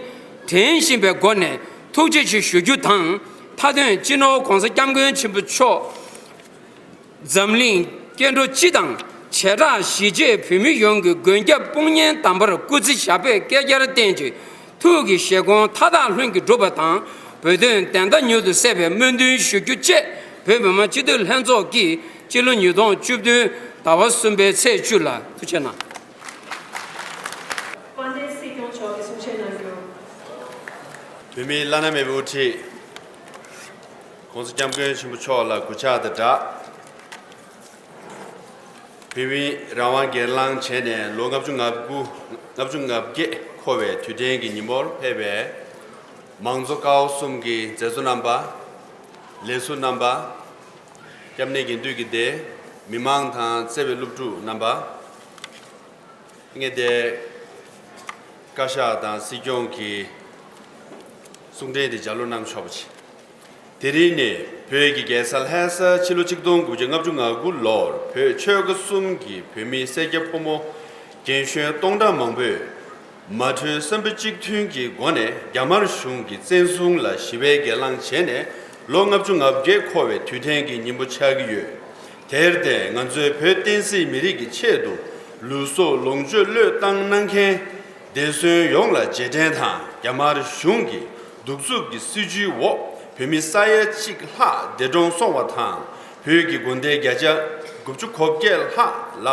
དྲན་བཞིན་པའི་སྒོ་ནས་ཐུགས་རྗེ་ཆེ་ཞུ་རྒྱུ་དང་། མཐའ་དོན་སྤྱི་ནོར་༸གོང་ས་༸སྐྱབས་མགོན་ཆེན་པོ་མཆོག་འཛམ་གླིང་སྐྱེ་འགྲོ་སྤྱི་དང་བྱེ་བྲག་གཞིས་བྱེས་བོད་མི་ཡོངས་ཀྱི་མགོན་སྐྱབས་དཔུང་གཉེན་དམ་པར་སྐུ་ཚེ་ཞབས་པད་བསྐལ་བརྒྱར་བརྟན་ཅིང་། ཐུགས་ཀྱི་བཞེད་དགོངས་མཐའ་དག་ལྷུན་གྱིས་འགྲུབ་པ་དང་། བོད་དོན་བདེན་མཐའ་མྱུར་དུ་གསལ་བའི་སྨོན་འདུན་ཞུ་རྒྱུ་བཅས། བོད་མི་མང་སྤྱི་འཐུས་ལྷན་ཚོགས་ཀྱིས་སྤྱི་ལོ་ཉིས་སྟོང་བཅུ་བདུན་ཟླ་བ་གསུམ་པའི་ཚེས་བཅུ་ལ། ཐུགས་རྗེ་གནང་། དཔལ་ལྡན་སྲིད་སྐྱོང་མཆོག་གིས་གསུང་བཤད་གནང་རྒྱུ། བོད་མིའི་བླ་ན་མེད་པའི་དབུ་ཁྲིད་༸གོང་ས་༸སྐྱབས་མགོན་ཆེན་པོ་མཆོག་ལ་གུས་ཕྱག་དང་སྦྲགས། བོད་མིའི་རང་དབང་སྒེར་ལངས་བྱས་ནས་ལོ་ལྔ་བཅུ་ང་དགུ། ལྔ་བཅུ་ང་བརྒྱད་འཁོར་བའི་དུས་དྲན་གྱི་ཉིན་མོར་ཕེབས་པའི་མང་གཙོ་ཀ་བ་གསུམ་གྱི་མཛད་གཙོ་རྣམ་པ། ལས་ཟུར་རྣམ་པ། སྐྱབས་གནས་དགེ་འདུན་གྱི་སྡེ། མི་མང་དང་བརྩེ་བའི་སློབ་ཕྲུག་རྣམ་པ། ངས་དེ་བཀའ་ཤག་དང་སྲིད་སྐྱོང་གི་གསུང་འཕྲིན་དེ་ལྗགས་ཀློག་གནང་ཆོག་པ་བྱེད། དེ་རིང་ནི་བོད་ཀྱི་རྒྱལ་ས་ལྷ་ས་ཕྱི་ལོ་ཆིག་སྟོང་དགུ་བརྒྱ་ལྔ་བཅུ་ང་དགུ་ལོར་བོད་ཆོལ་ཁ་གསུམ་གྱི་བོད་མི་སེར་སྐྱ་ཕོ་མོ་རྒན་གཞོན་སྟོང་ཕྲག་མང་པོས་མ་གྲོས་བསམ་པ་གཅིག་མཐུན་གྱི་སྒོ་ནས་རྒྱ་དམར་གཞུང་གི་བཙན་བཟུང་ལ་ཞི་བའི་སྒེར་ལངས་བྱས་ནས་ལོ་ལྔ་བཅུ་ང་བརྒྱད་འཁོར་བའི་དུས་དྲན་གྱི་ཉིན་མོ་ཆགས་ཀྱི་ཡོད། དེར་བརྟེན་ང་ཚོའི་བོད་བསྟན་སྲིད་མི་རིགས་ཀྱི་ཆེད་དུ་ལུས་སྲོག་ལོངས་སྤྱོད་བློས་བཏང་གནང་མཁན་འདས་གསོན་ཡོངས་ལ་རྗེས་དྲན་དང་། རྒྱ་དམར་གཞུང་གི་གདུག་རྩུབ་ཀྱི་སྲིད་བྱུས་འོག་བོད་མི་ས་ཡ་གཅིག་ལྷག་འདས་གྲོངས་སོང་བ་དང་། བོད་ཀྱི་དགོན་སྡེ་བརྒྱ་ཆ་དགུ་བཅུ་གོ་བརྒྱད་ལྷག་ལ་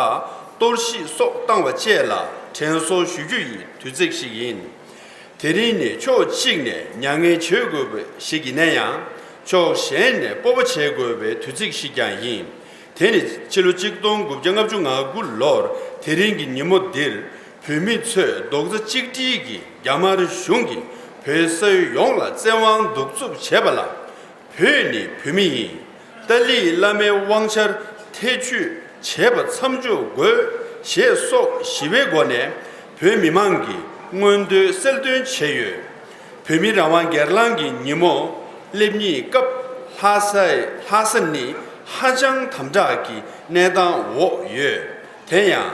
གཏོར་བཤིག་སོགས་བཏང་བ་བཅས་ལ་དྲན་གསོ་ཞུ་རྒྱུ་ཡི་དུས་ཚིགས་ཤིག་ཡིན། དེ་རིང་ནི་ཕྱོགས་གཅིག་ནས་མྱ་ངན་བྱེད་དགོས་པ་ཞིག་ཡིན་ན་ཡང་། ཕྱོགས་གཞན་ནས་སྤོབས་པ་བྱེད་དགོས་པའི་དུས་ཚིགས་ཤིག་ཀྱང་ཡིན། དེ་ནི་ཕྱི་ལོ་ཆིག་སྟོང་དགུ་བརྒྱ་ལྔ་བཅུ་ང་དགུ་ལོར་དེ་རིང་གི་ཉིན་མོ་འདིར་བོད་མི་ཚོས་རྡོག་རྩ་གཅིག་སྒྲིལ་གྱིས་རྒྱ་དམར་གཞུང་གིས་བོད་ས་ཡུལ་ཡོངས་ལ་བཙན་དབང་གདུག་རྩུབ་བྱས་པ་ལ། བོད་ནི་བོད་མི་ཡིན། ཏཱ་ལའི་བླ་མའི་དབང་ཆར་ཐེ་བྱུས་བྱས་པ་མཚམས་འཇོག་དགོས་ཞེས་སོགས་ཞི་བའི་སྒོ་ནས་བོད་མི་མང་གི་མངོན་འདོད་གསལ་སྟོན་བྱས་ཡོད། བོད་མི་རང་དབང་སྒེར་ལངས་ཀྱི་ཉིན་མོ་སླེབས་ཉིན་སྐབས་ལྷ་སའི་ལྷ་ས་ནི་ཧ་ཅང་དམ་དྲག་གི་གནས་སྟངས་འོག་ཡོད། དེ་ཡང་།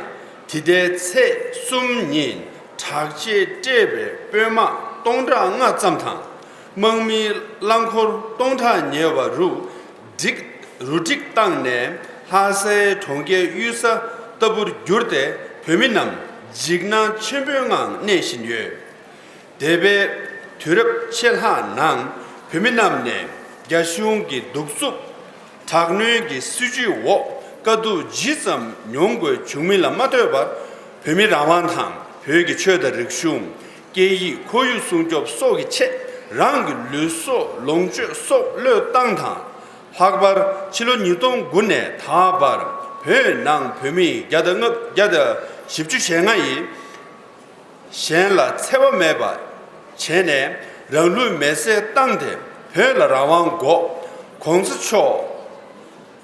དེ་ཟླའི་ཚེས་གསུམ་ཉིན་དྲག་ཆས་སྤྲས་པའི་དཔོན་དམག་སྟོང་ཕྲག་ལྔ་ཙམ་དང་། དམག་མིའི་རླངས་འཁོར་སྟོང་ཕྲག་ཉེ་བ་རུ་སྒྲིག་རུ་སྒྲིག་བཏང་ནས་ལྷ་སའི་གྲོང་ཁྱེར་གཡུལ་ས་ལྟ་བུར་གྱུར་ཏེ་བོད་མི་རྣམས་འཇིགས་སྣང་ཆེན་པོའི་ངང་གནས་བཞིན་ཡོད། འདས་པའི་དུས་རབས་ཕྱེད་ལྷག་ནང་བོད་མི་རྣམས་ནས་རྒྱ་གཞུང་གི་གདུག་རྩུབ། དྲག་གནོན་གྱི་སྲིད་བྱུས་འོག་དཀའ་སྡུག་ཇི་ཙམ་མྱོང་དགོས་བྱུང་མིན་ལ་མ་ལྟོས་པར། བོད་མི་རང་དབང་དང་བོད་ཀྱི་ཆོས་དང་རིག་གཞུང་། སྐད་ཡིག་ཁོར་ཡུག་སྲུང་སྐྱོབ་སོགས་ཀྱི་ཆེད་རང་གི་ལུས་སྲོག་ལོངས་སྤྱོད་སོགས་བློས་བཏང་དང་། ལྷག་པར་ཕྱི་ལོ་ཉིས་སྟོང་དགུ་ནས་ད་བར་བོད་ནང་བོད་མི་བརྒྱ་དང་ལྔ་བརྒྱ་དང་བཞི་བཅུ་ཞེ་ལྔ་ཡིས། གཞན་ལ་འཚེ་བ་མེད་པ་བྱས་ནས་རང་ལུས་མེར་སྲེག་བཏང་སྟེ་བོད་ལ་རང་དབང་དགོས། ༸གོང་ས་མཆོག་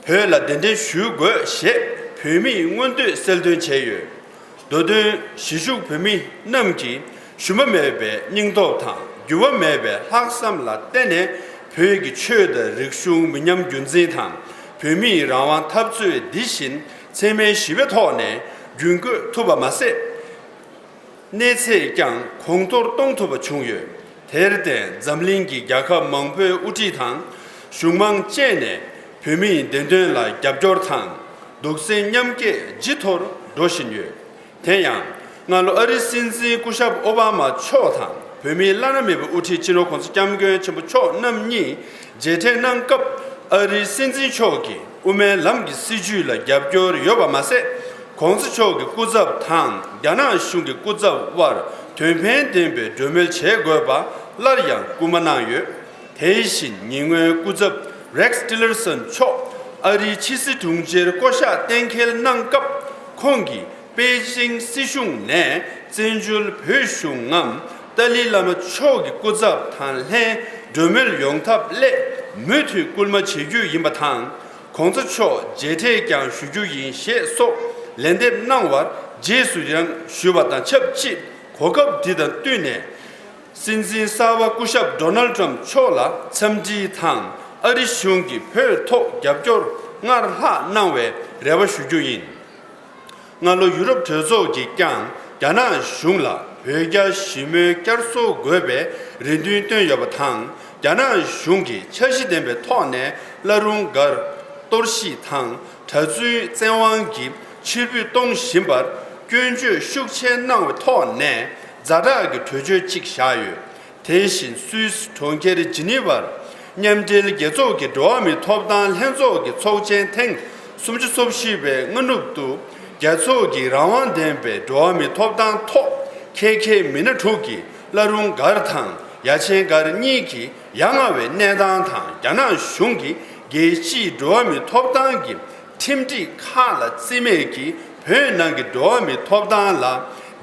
བོད་ལ་གདན་འདྲེན་ཞུ་དགོས་ཞེས་བོད་མིའི་མངོན་འདོད་གསལ་སྟོན་བྱས་ཡོད། མདོ་དོན་གཞིས་བཞུགས་བོད་མི་རྣམས་ཀྱིས་ཞུམ་པ་མེད་པའི་སྙིང་སྟོབས་དང་འགྱུར་བ་མེད་པའི་ལྷག་བསམ་ལ་བརྟེན་ནས་བོད་ཀྱི་ཆོས་དང་རིག་གཞུང་མི་ཉམས་རྒྱུན་འཛིན་དང་བོད་མིའི་རང་དབང་འཐབ་རྩོད་འདི་བཞིན་འཚེ་མེད་ཞི་བའི་ཐོག་ནས་རྒྱུན་འཁྱོངས་ཐུབ་པ་མ་ཟད། གནས་ཚད་ཀྱང་གོང་མཐོར་གཏོང་ཐུབ་པ་བྱུང་ཡོད། དེར་བརྟེན་འཛམ་གླིང་གི་རྒྱལ་ཁབ་མང་པོའི་དབུ་ཁྲིད་དང་གཞུང་མང་བཅས་ནས་བོད་མིའི་བདེན་དོན་ལ་རྒྱབ་སྐྱོར་དང་གདུང་སེམས་མཉམ་སྐྱེད་ཇེ་མཐོར་འགྲོ་བཞིན་ཡོད། དེ་ཡང་སྔ་ལོ་ཨ་རིའི་སྲིད་འཛིན་སྐུ་ཞབས་ཨོ་བྷ་མ་མཆོག་དང་བོད་མིའི་བླ་ན་མེད་པའི་དབུ་ཁྲིད་སྤྱི་ནོར་༸གོང་ས་༸སྐྱབས་མགོན་ཆེན་པོ་མཆོག་རྣམ་གཉིས་མཇལ་འཕྲད་གནང་སྐབས་ཨ་རིའི་སྲིད་འཛིན་མཆོག་གིས་དབུ་མའི་ལམ་གྱི་སྲིད་བྱུས་ལ་རྒྱབ་སྐྱོར་ཡོད་པ་མ་ཟད། ༸གོང་ས་མཆོག་གི་སྐུ་ཚབ་དང་རྒྱ་ནག་གཞུང་གི་སྐུ་ཚབ་དབར་དོན་ཕན་ལྡན་པའི་གྲོས་མོལ་བྱེད་དགོས་པ་སླར་ཡང་སྐུལ་མ་གནང་ཡོད། དེ་བཞིན་ཉེ་སྔོན་སྐུ་ཚབ་Rex Tillerson མཆོག་ཨ་རིའི་ཕྱི་སྲིད་དྲུང་ཆེར་བསྐོ་གཞག་གཏན་འཁེལ་གནང་སྐབས། ཁོང་གིས་པེ་ཅིང་སྲིད་གཞུང་ནས་བཙན་བྱོལ་བོད་གཞུང་ངམ་ཏཱ་ལའི་བླ་མ་མཆོག་གི་སྐུ་ཚབ་དང་ལྷན་གྲོས་མོལ་ཡོང་ཐབས་སླད་མུ་མཐུད་སྐུལ་མ་བྱེད་རྒྱུ་ཡིན་པ་དང་། གོང་ས་མཆོག་མཇལ་འཕྲད་ཀྱང་ཞུ་རྒྱུ་ཡིན་ཞེས་སོགས་ལན་འདེབས་གནང་བར་རྗེས་སུ་ཡང་ཞུ་བ་དང་ཆབས་ཅིག་གོ་སྐབས་འདི་དང་བསྟུན་ནས། སྲིད་འཛིན་གསར་པ་སྐུ་ཞབས་Donald Trump མཆོག་ལ་འཚམས་འདྲི་དང་ཨ་རི་གཞུང་གིས་བོད་ཐོག་རྒྱབ་སྐྱོར་སྔར་ལྷག་གནང་བའི་རེ་བ་ཞུ་རྒྱུ་ཡིན། སྔ་ལོ་ཡུ་རོབ་གྲོས་ཚོགས་ཀྱིས་ཀྱང་རྒྱ་ནག་གཞུང་ལ་བོད་རྒྱ་ཞི་མོལ་བསྐྱར་གསོ་དགོས་པའི་རེ་འདུན་བཏོན་ཡོད་པ་དང་། རྒྱ་ནག་གཞུང་གིས་འཆར་གཞི་ལྡན་པའི་ཐོག་ནས་བླ་རུང་སྒར་གཏོར་བཤིག་དང་གྲྭ་བཙུན་བཙན་དབང་གིས་ཕྱིར་འབུད་གཏོང་བཞིན་པར་སྐྱོན་བརྗོད་ཤུགས་ཆེ་གནང་བའི་ཐོག་ནས་ཛ་དྲག་གི་གྲོས་ཆོད་ཅིག་བཞག་ཡོད། དེ་བཞིན་སུད་སི་གྲོང་ཁྱེར་ཇི་ནི་ཝར་མཉམ་འབྲེལ་རྒྱལ་ཚོགས་ཀྱི་འགྲོ་བ་མིའི་ཐོབ་ཐང་ལྷན་ཚོགས་ཀྱི་ཚོགས་ཆེན་ཐེངས་སུམ་ཅུ་སོ་བཞི་པའི་སྔ་ནུབ་ཏུ། རྒྱལ་ཚོགས་ཀྱི་རང་དབང་ལྡན་པའི་འགྲོ་བ་མིའི་ཐོབ་ཐང་ཐོག་ཁྱད་མཁས་མི་སྣ་དྲུག་གིས་བླ་རུང་སྒར་དང་ཡ་ཆེན་སྒར་གཉིས་ཀྱི་ཡ་ང་བའི་གནས་སྟངས་དང་། རྒྱ་ནག་གཞུང་གིས་རྒྱལ་སྤྱིའི་འགྲོ་བ་མིའི་ཐོབ་ཐང་གི་ཁྲིམས་སྒྲིག་ཁག་ལ་བརྩི་མེད་ཀྱིས་བོད་ནང་གི་འགྲོ་བ་མིའི་ཐོབ་ཐང་ལ་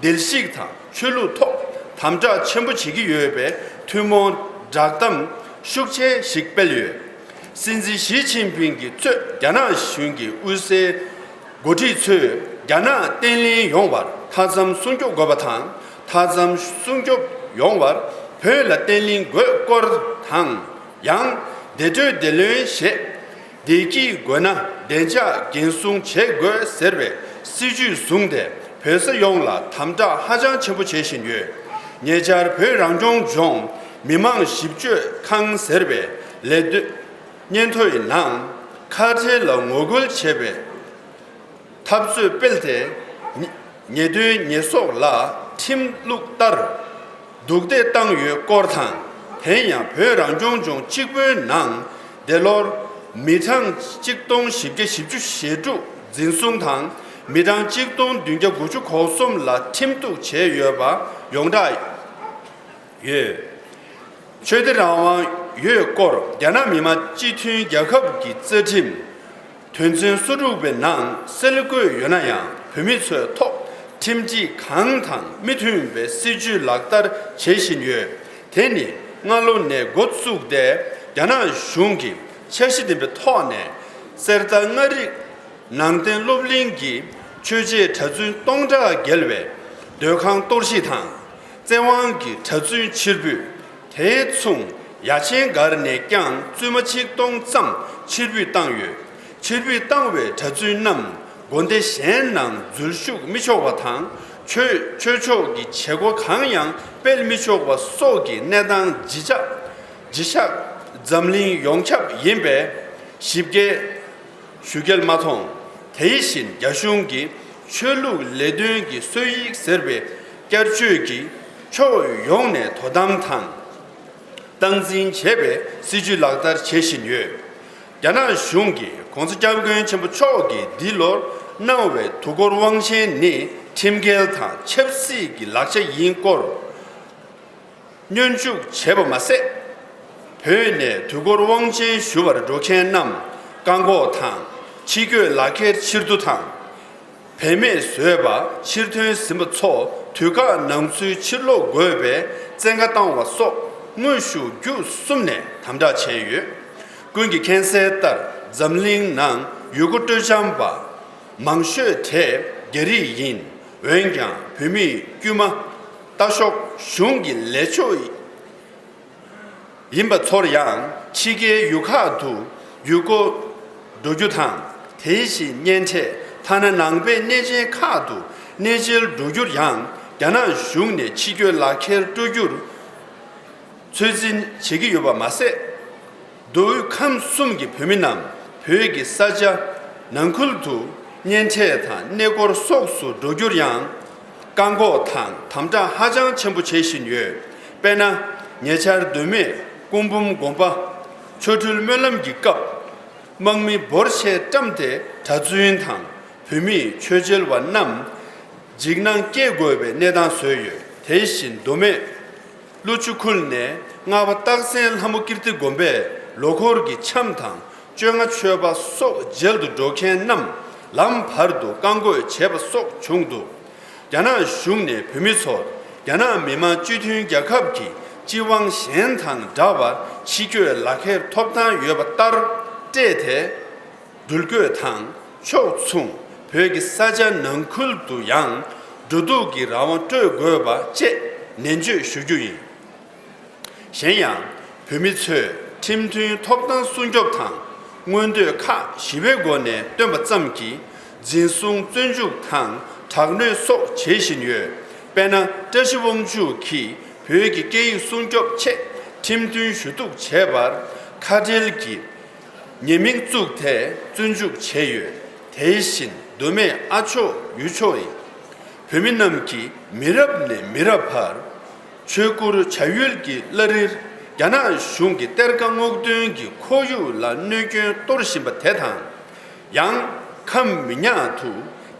བརྡལ་བཤིག་དང་ཆོས་ལུགས་ཐོག་དམ་དྲག་ཆེན་པོ་བྱེད་ཀྱི་ཡོད་པའི་ཐུན་མོང་བསྒྲགས་གཏམ་ཤུགས་ཆེ་ཞིག་སྤེལ་ཡོད། སྲིད་འཛིན་ཞི་ཅིན་ཕིང་གིས་གཙོས་རྒྱ་ནག་གཞུང་གི་དབུས་སའི་འགོ་ཁྲིད་ཚོས་རྒྱ་ནག་བརྟན་ལྷིང་ཡོང་བར་མཐའ་མཚམས་སྲུང་སྐྱོབ་དགོས་པ་དང་། མཐའ་མཚམས་སྲུང་སྐྱོབ་ཡོང་བར་བོད་ལ་བརྟན་ལྷིང་དགོས་སྐོར་དང་། ཡང་བདེ་འཕྲོད་བདེ་ལོན་ཞེས། བདེ་སྐྱིད་དགོས་ན་བདེ་འཇགས་འགན་སྲུང་བྱེད་དགོས་ཟེར་བའི་སྲིད་ཇུས་བཟུང་སྟེ། བོད་ས་ཡོངས་ལ་དམ་དྲག་ཧ་ཅང་ཆེན་པོ་བྱེད་བཞིན་ཡོད། ཉེ་ཆར་བོད་རང་སྐྱོང་ལྗོངས་མི་དམངས་ཞིབ་དཔྱོད་ཁང་ཟེར་བའི་ལས་དོན་སྙན་ཐོའི་ནང་། ཁ་བྲལ་ལ་ངོ་རྒོལ་བྱེད་པའི་འཐབ་རྩོད་སྤེལ་ཏེ། ཉེས་དོན་ཉེས་གསོག་ལ་ཁྲིམས་ལུགས་ལྟར་རྡུང་རྡེག་བཏང་ཡོད་སྐོར་དང་། དེ་ཡང་བོད་རང་སྐྱོང་ལྗོངས་གཅིག་པུའི་ནང་། འདས་ལོར་མི་གྲངས་གཅིག་སྟོང་བཞི་བརྒྱ་བཞི་བཅུ་ཞེ་དྲུག་འཛིན་བཟུང་དང་། མི་གྲངས་གཅིག་སྟོང་བདུན་བརྒྱ་དགུ་བཅུ་གོ་གསུམ་ལ་ཁྲིམས་གཏུག་བྱས་ཡོད་པ་ཡོངས་གྲགས་ཡོད། ཆོས་དད་རང་དབང་ཡོད་སྐོར་རྒྱ་ནག་མི་དམངས་སྤྱི་མཐུན་རྒྱལ་ཁབ་ཀྱི་རྩ་ཁྲིམས་དོན་ཚན་སོ་དྲུག་པའི་ནང་གསལ་བཀོད་ཡོད་ན་ཡང་། བོད་མི་ཚོའི་ཐོག་ཁྲིམས་སྒྲིག་གང་དང་མི་མཐུན་པའི་སྲིད་ཇུས་ལག་བསྟར་བྱེད་བཞིན་ཡོད། དེ་ནི་སྔ་ལོ་ནས་འགོ་བཙུགས་ཏེ། རྒྱ་ནག་གཞུང་གིས་འཆར་གཞི་ལྡན་པའི་ཐོག་ནས་གསེར་རྟ་མངའ་རིས་ནང་བསྟན་སློབ་གླིང་གི་ཆོས་བྱེད་གྲྭ་བཙུན་སྟོང་ཕྲག་བརྒལ་བའི་སྡོད་ཁང་གཏོར་བཤིག་དང་། བཙན་དབང་གིས་གྲྭ་བཙུན་ཕྱིར་འབུད། དེ་མཚུངས་ཡ་ཆེན་སྒར་ནས་ཀྱང་བཙུན་མ་ཆིག་སྟོང་ཙམ་ཕྱིར་འབུད་བཏང་ཡོད། ཕྱིར་འབུད་བཏང་བའི་གྲྭ་བཙུན་རྣམས་དགོན་སྡེ་གཞན་ནང་འཛུལ་ཞུགས་མི་ཆོག་པ་དང་། ཆོས་ཆོས་ཕྱོགས་ཀྱི་བྱེད་སྒོ་གང་ཡང་སྤེལ་མི་ཆོག་པ་སོགས་ཀྱི་གནས་སྟངས་ཇི་ཆགས་ཇི་ཆགས་འཛམ་གླིང་ཡོངས་ཁྱབ་ཡིན་པས་ཞིབ་རྒྱས་ཞུ་སྐལ་མ་མཐོང་། དེ་བཞིན་རྒྱ་གཞུང་གིས་ཆོས་ལུགས་ལས་དོན་གྱི་སྲོལ་ཡིག་ཟེར་བའི་བསྐྱར་བཅོས་ཀྱིས་ཕྱོགས་ཡོངས་ནས་དོ་དམ་དང་སྟངས་འཛིན་བྱེད་པའི་སྲིད་ཇུས་ལག་བསྟར་བྱེད་བཞིན་ཡོད། རྒྱ་ནག་གཞུང་གིས་༸གོང་ས་༸སྐྱབས་མགོན་ཆེན་པོ་མཆོག་གིས་འདི་ལོར་གནང་བའི་དུས་འཁོར་དབང་ཆེན་ནི་ཁྲིམས་འགལ་དང་ཆབ་སྲིད་ཀྱི་ལག་ཆ་ཡིན་སྐོར། སྙོན་འཛུགས་བྱས་པ་མ་ཟད། བོད་ནས་དུས་འཁོར་དབང་ཆེན་ཞུ་བར་འགྲོ་མཁན་རྣམས་བཀག་འགོག་དང་ཕྱི་སྐྱོད་ལག་ཁྱེར་ཕྱིར་བསྡུ་དང་། བེད་མེད་བཟོས་པ། ཕྱིར་ཐོན་ཟིན་པ་ཚོ་དུས་བཀག་ནང་ཚུད་ཕྱིར་སློག་དགོས་པའི་བཙན་བཀའ་བཏང་བ་སོགས་དངོས་ཤུགས་བརྒྱུད་གསུམ་ནས་དམ་དྲག་བྱས་ཡོད། ཀུན་གྱིས་མཁྱེན་གསལ་ལྟར་འཛམ་གླིང་ནང་ཡུལ་སྐོར་སྤྲོ་འཆམ་པ་མང་ཤོས་དེ་རྒྱ་རིགས་ཡིན། འོན་ཀྱང་བོད་མིས་དཀྱུས་མ་ལྟ་ཞོག་གཞུང་གི་ལས་ཆོག་ཡིན་པ་ཚོར་ཡང་ཕྱི་རྒྱལ་ཡུལ་ཁག་ཏུ་ཡུལ་སྐོར་འགྲོ་རྒྱུ་དང་། དེ་བཞིན་གཉེན་འཕྲད་ཐ་ན་ནང་པའི་གནས་ཆེན་ཁག་ཏུ་གནས་མཇལ་འགྲོ་རྒྱུར་ཡང་རྒྱ་ནག་གཞུང་ནས་ཕྱི་སྐྱོད་ལག་ཁྱེར་སྤྲོད་རྒྱུར་ཚོད་འཛིན་བྱེད་ཀྱི་ཡོད་པ་མ་ཟད། མདོ་དབུས་ཁམས་གསུམ་གྱི་བོད་མི་རྣམས་བོད་ཀྱི་ས་ཆ་ནང་ཁུལ་དུ་གཉེན་འཕྲད་དང་གནས་སྐོར་སོགས་སུ་འགྲོ་རྒྱུར་ཡང་བཀག་འགོག་དང་དམ་དྲག་ཧ་ཅང་ཆེན་པོ་བྱེད་བཞིན་ཡོད། དཔེར་ན། ཉེ་ཆར་མདོ་སྨད་སྐུ་འབུམ་དགོན་པ་ཆོ་འཕྲུལ་སྨོན་ལམ་གྱི་སྐབས། དམག་མི་འབོར་ཆེ་བཀྲམ་སྟེ་གྲྭ་བཙུན་དང་བོད་མིའི་ཆོས་མཇལ་བ་རྣམས་འཇིགས་སྣང་སྐྱེ་དགོས་པའི་གནས་སྟངས་བཟོས་ཡོད། དེ་བཞིན་མདོ་སྨད་ ཀླུ་ཆུ་ཁུལ་ནས་རྔ་བ་སྟག་སེང་ལྷ་མོ་ཀིརྟི་དགོན་པའི་ལོ་འཁོར་གྱི་འཆམ་དང་བཅོ་ལྔ་མཆོད་པ་སོགས་མཇལ་དུ་འགྲོ་མཁན་རྣམས་ལམ་བར་དུ་བཀག་འགོག་བྱས་པ་སོགས་བྱུང་འདུག། རྒྱ་ནག་གཞུང་ནས་བོད་མི་ཚོར་རྒྱ་ནག་མི་དམངས་སྤྱི་མཐུན་རྒྱལ་ཁབ་ཀྱི་སྤྱི་དབང་གཞན་དང་འདྲ་བར་ཕྱི་སྐྱོད་ལག་ཁྱེར་ཐོབ་ཐང་ཡོད་པ་ལྟར་སྤྲད་དེ། འགྲུལ་སྐྱོད་དང་ཕྱོགས་མཚུངས་བོད་ཀྱི་ས་ཆ་ནང་ཁུལ་དུ་ཡང་འགྲོ་འདུག་གི་རང་དབང་སྤྲོད་དགོས་པ་བཅས་ནན་བརྗོད་ཞུ་རྒྱུ་ཡིན། གཞན་ཡང་། བོད་མི་ཚོས་ཁྲིམས་མཐུན་ཐོབ་ཐང་སྲུང་སྐྱོབ་དང་མངོན་འདོད་ཁག་ཞི་བའི་སྒོ་ནས་བཏོན་པ་ཙམ་གྱིས་འཛིན་བཟུང་བཙོན་འཇུག་དང་དྲག་གནོན་སོགས་བྱེད་བཞིན་ཡོད། དཔེར་ན། བཀྲ་ཤིས་དབང་ཕྱུག་གིས་བོད་ཀྱི་སྐད་ཡིག་སྲུང་སྐྱོབ་ཆེད་ཁྲིམས་མཐུན་ཞུ་གཏུག་བྱས་པར་ཁ་བྲལ་གྱིས། ཉེས་མིང་བཙུགས་ཏེ་བཙོན་འཇུག་བྱས་ཡོད། དེ་བཞིན་མདོ་སྨད་ཨ་མཆོག་ཡུལ་ཕྱོགས་ཡི་བོད་མི་རྣམས་ཀྱིས་མི་རབས་ནས་མི་རབས་བར་ཆོས་སྐོར་བྱ་ཡུལ་གྱི་བླ་རིར་རྒྱ་ནག་གཞུང་གིས་གཏེར་ཁ་སྔོག་འདོན་གྱི་ཁོར་ཡུག་ལ་གནོད་སྐྱོན་གཏོར་བཞིན་པ་དེ་དང་། ཡང་ཁམས་མི་ཉག་ཏུ་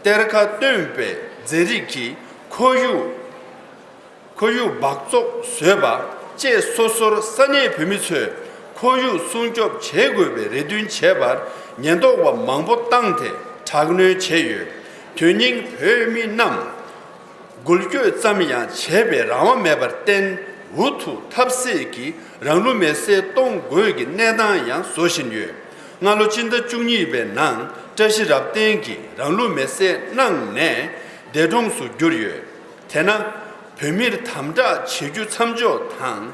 གཏེར་ཁ་བཏོན་པའི་རྫས་རིགས་ཀྱི་ཁོར་ཡུག་ཁོར་ཡུག་འབག་བཙོག་བཟོས་པ་བཅས་སོ་སོར་ས་གནས་བོད་མི་ཚོས་ཁོར་ཡུག་སྲུང་སྐྱོབ་བྱེད་དགོས་པའི་རེ་འདུན་བྱས་པར་ཉེན་རྟོག་པ་མང་པོ་བཏང་སྟེ་དྲག་གནོན་བྱས་ཡོད། དོན་སྙིང་བོད་མི་རྣམས་འགུལ་སྐྱོད་ཙམ་ཡང་བྱེད་པའི་རང་དབང་མེད་པར་བརྟེན། འུ་ཐུག་ཐབས་ཟད་ཀྱིས་རང་ལུས་མེར་སྲེག་གཏོང་དགོས་ཀྱི་གནས་སྟངས་ཡང་བཟོ་བཞིན་ཡོད། སྔ་ལོ་སྤྱི་ཟླ་བཅུ་གཉིས་པའི་ནང་བཀྲ་ཤིས་རབ་བརྟན་གྱིས་རང་ལུས་མེར་སྲེག་གནང་ནས་འདས་གྲོངས་སུ་གྱུར་ཡོད། དེས་ན། བོད་མིར་དམ་དྲག་བྱེད་རྒྱུ་མཚམས་འཇོག་དང་།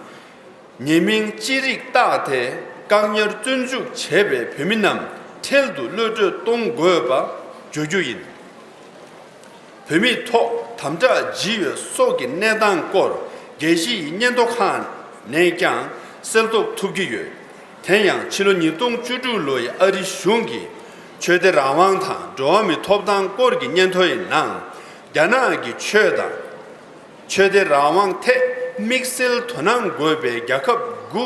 ཉེས་མིང་ཅི་རིགས་བཏགས་ཏེ་བཀག་ཉར་བཙོན་འཇུག་བྱས་པའི་བོད་མི་རྣམས་འཕྲལ་དུ་གློད་གྲོལ་གཏོང་དགོས་པ་བརྗོད་རྒྱུ་ཡིན། བོད་མིའི་ཐོག་དམ་དྲག་ཇི་ཡོད་སོགས་ཀྱི་གནས་སྟངས་སྐོར་རྒྱལ་སྤྱི་ཡི་སྙན་ཐོ་ཁག་ནས་ཀྱང་གསལ་རྟོགས་ཐུབ་ཀྱི་ཡོད། དེ་ཡང་ཕྱི་ལོ་ཉིས་སྟོང་བཅུ་དྲུག་ལོ་ཡི་ཨ་རིའི་གཞུང་གི་ཆོས་དད་རང་དབང་དང་འགྲོ་བ་མིའི་ཐོབ་ཐང་སྐོར་གྱི་སྙན་ཐོ་ཡི་ནང་རྒྱ་ནག་གི་ཆོས་དང་། ཆོས་དད་རང་དབང་ཐད་དམིགས་བསལ་དོ་སྣང་དགོས་པའི་རྒྱལ་ཁབ་དགུ་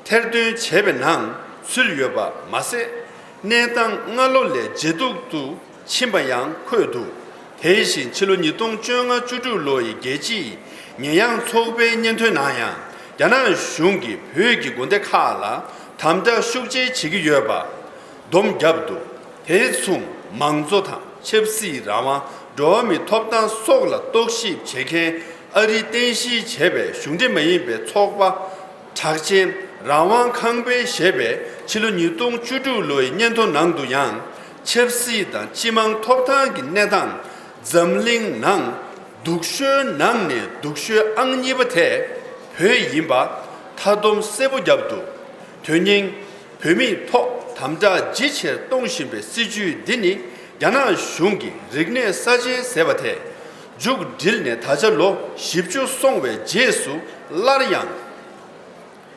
ཐེར་འདོན་བྱས་པའི་ནང་ཚུད་ཡོད་པ་མ་ཟད། གནས་སྟངས་སྔ་ལོ་ལས་ཇེ་སྡུག་ཏུ་ཕྱིན་པ་ཡང་འཁོད་འདུག། དེ་བཞིན་ཕྱི་ལོ་ཉིས་སྟོང་བཅོ་ལྔ་བཅུ་དྲུག་ལོ་ཡི་རྒྱལ་སྤྱིའི་ཉེས་ཡངས་ཚོགས་པའི་སྙན་ཐོའི་ནང་ཡང་རྒྱ་ནག་གཞུང་གིས་བོད་ཀྱི་དགོན་སྡེ་ཁག་ལ་དམ་དྲག་ཤུགས་ཆེ་བྱེད་ཀྱི་ཡོད་པ། སྡོམ་བརྒྱབ་འདུག། དེ་མཚུངས་མང་གཙོ་དང་ཆབ་སྲིད་རང་དབང་། འགྲོ་བ་མིའི་ཐོབ་ཐང་སོགས་ལ་རྟོག་ཞིབ་བྱེད་མཁན་ཨ་རིས་རྟེན་གཞི་བྱས་པའི་གཞུང་འབྲེལ་མ་ཡིན་པའི་ཚོགས་པ་གྲགས་ཅན་རང་དབང་ཁང་པས་ཞེས་པས་ཕྱི་ལོ་ཉིས་སྟོང་བཅུ་དྲུག་ལོའི་སྙན་ཐོ་ནང་དུ་ཡང་ཆབ་སྲིད་དང་སྤྱི་དམངས་ཐོབ་ཐང་གི་གནས་སྟངས་འཛམ་གླིང་ནང་སྡུག་ཤོས་ནང་ནས་སྡུག་ཤོས་ཨང་གཉིས་པ་དེ་བོད་ཡིན་པ་མཐའ་སྡོམ་གསལ་པོ་བརྒྱབ་འདུག། དོན་སྙིང་། བོད་མིའི་ཐོག་དམ་དྲག་ཇེ་ཆེར་གཏོང་བཞིན་པའི་སྲིད་ཇུས་འདི་ནི་རྒྱ་ནག་གཞུང་གི་རིག་གནས་གསར་བརྗེ་ཟེར་བ་དེ་མཇུག་བསྒྲིལ་ནས་ད་ཆ་ལོ་བཞི་བཅུ་སོང་བའི་རྗེས་སུ་སླར་ཡང་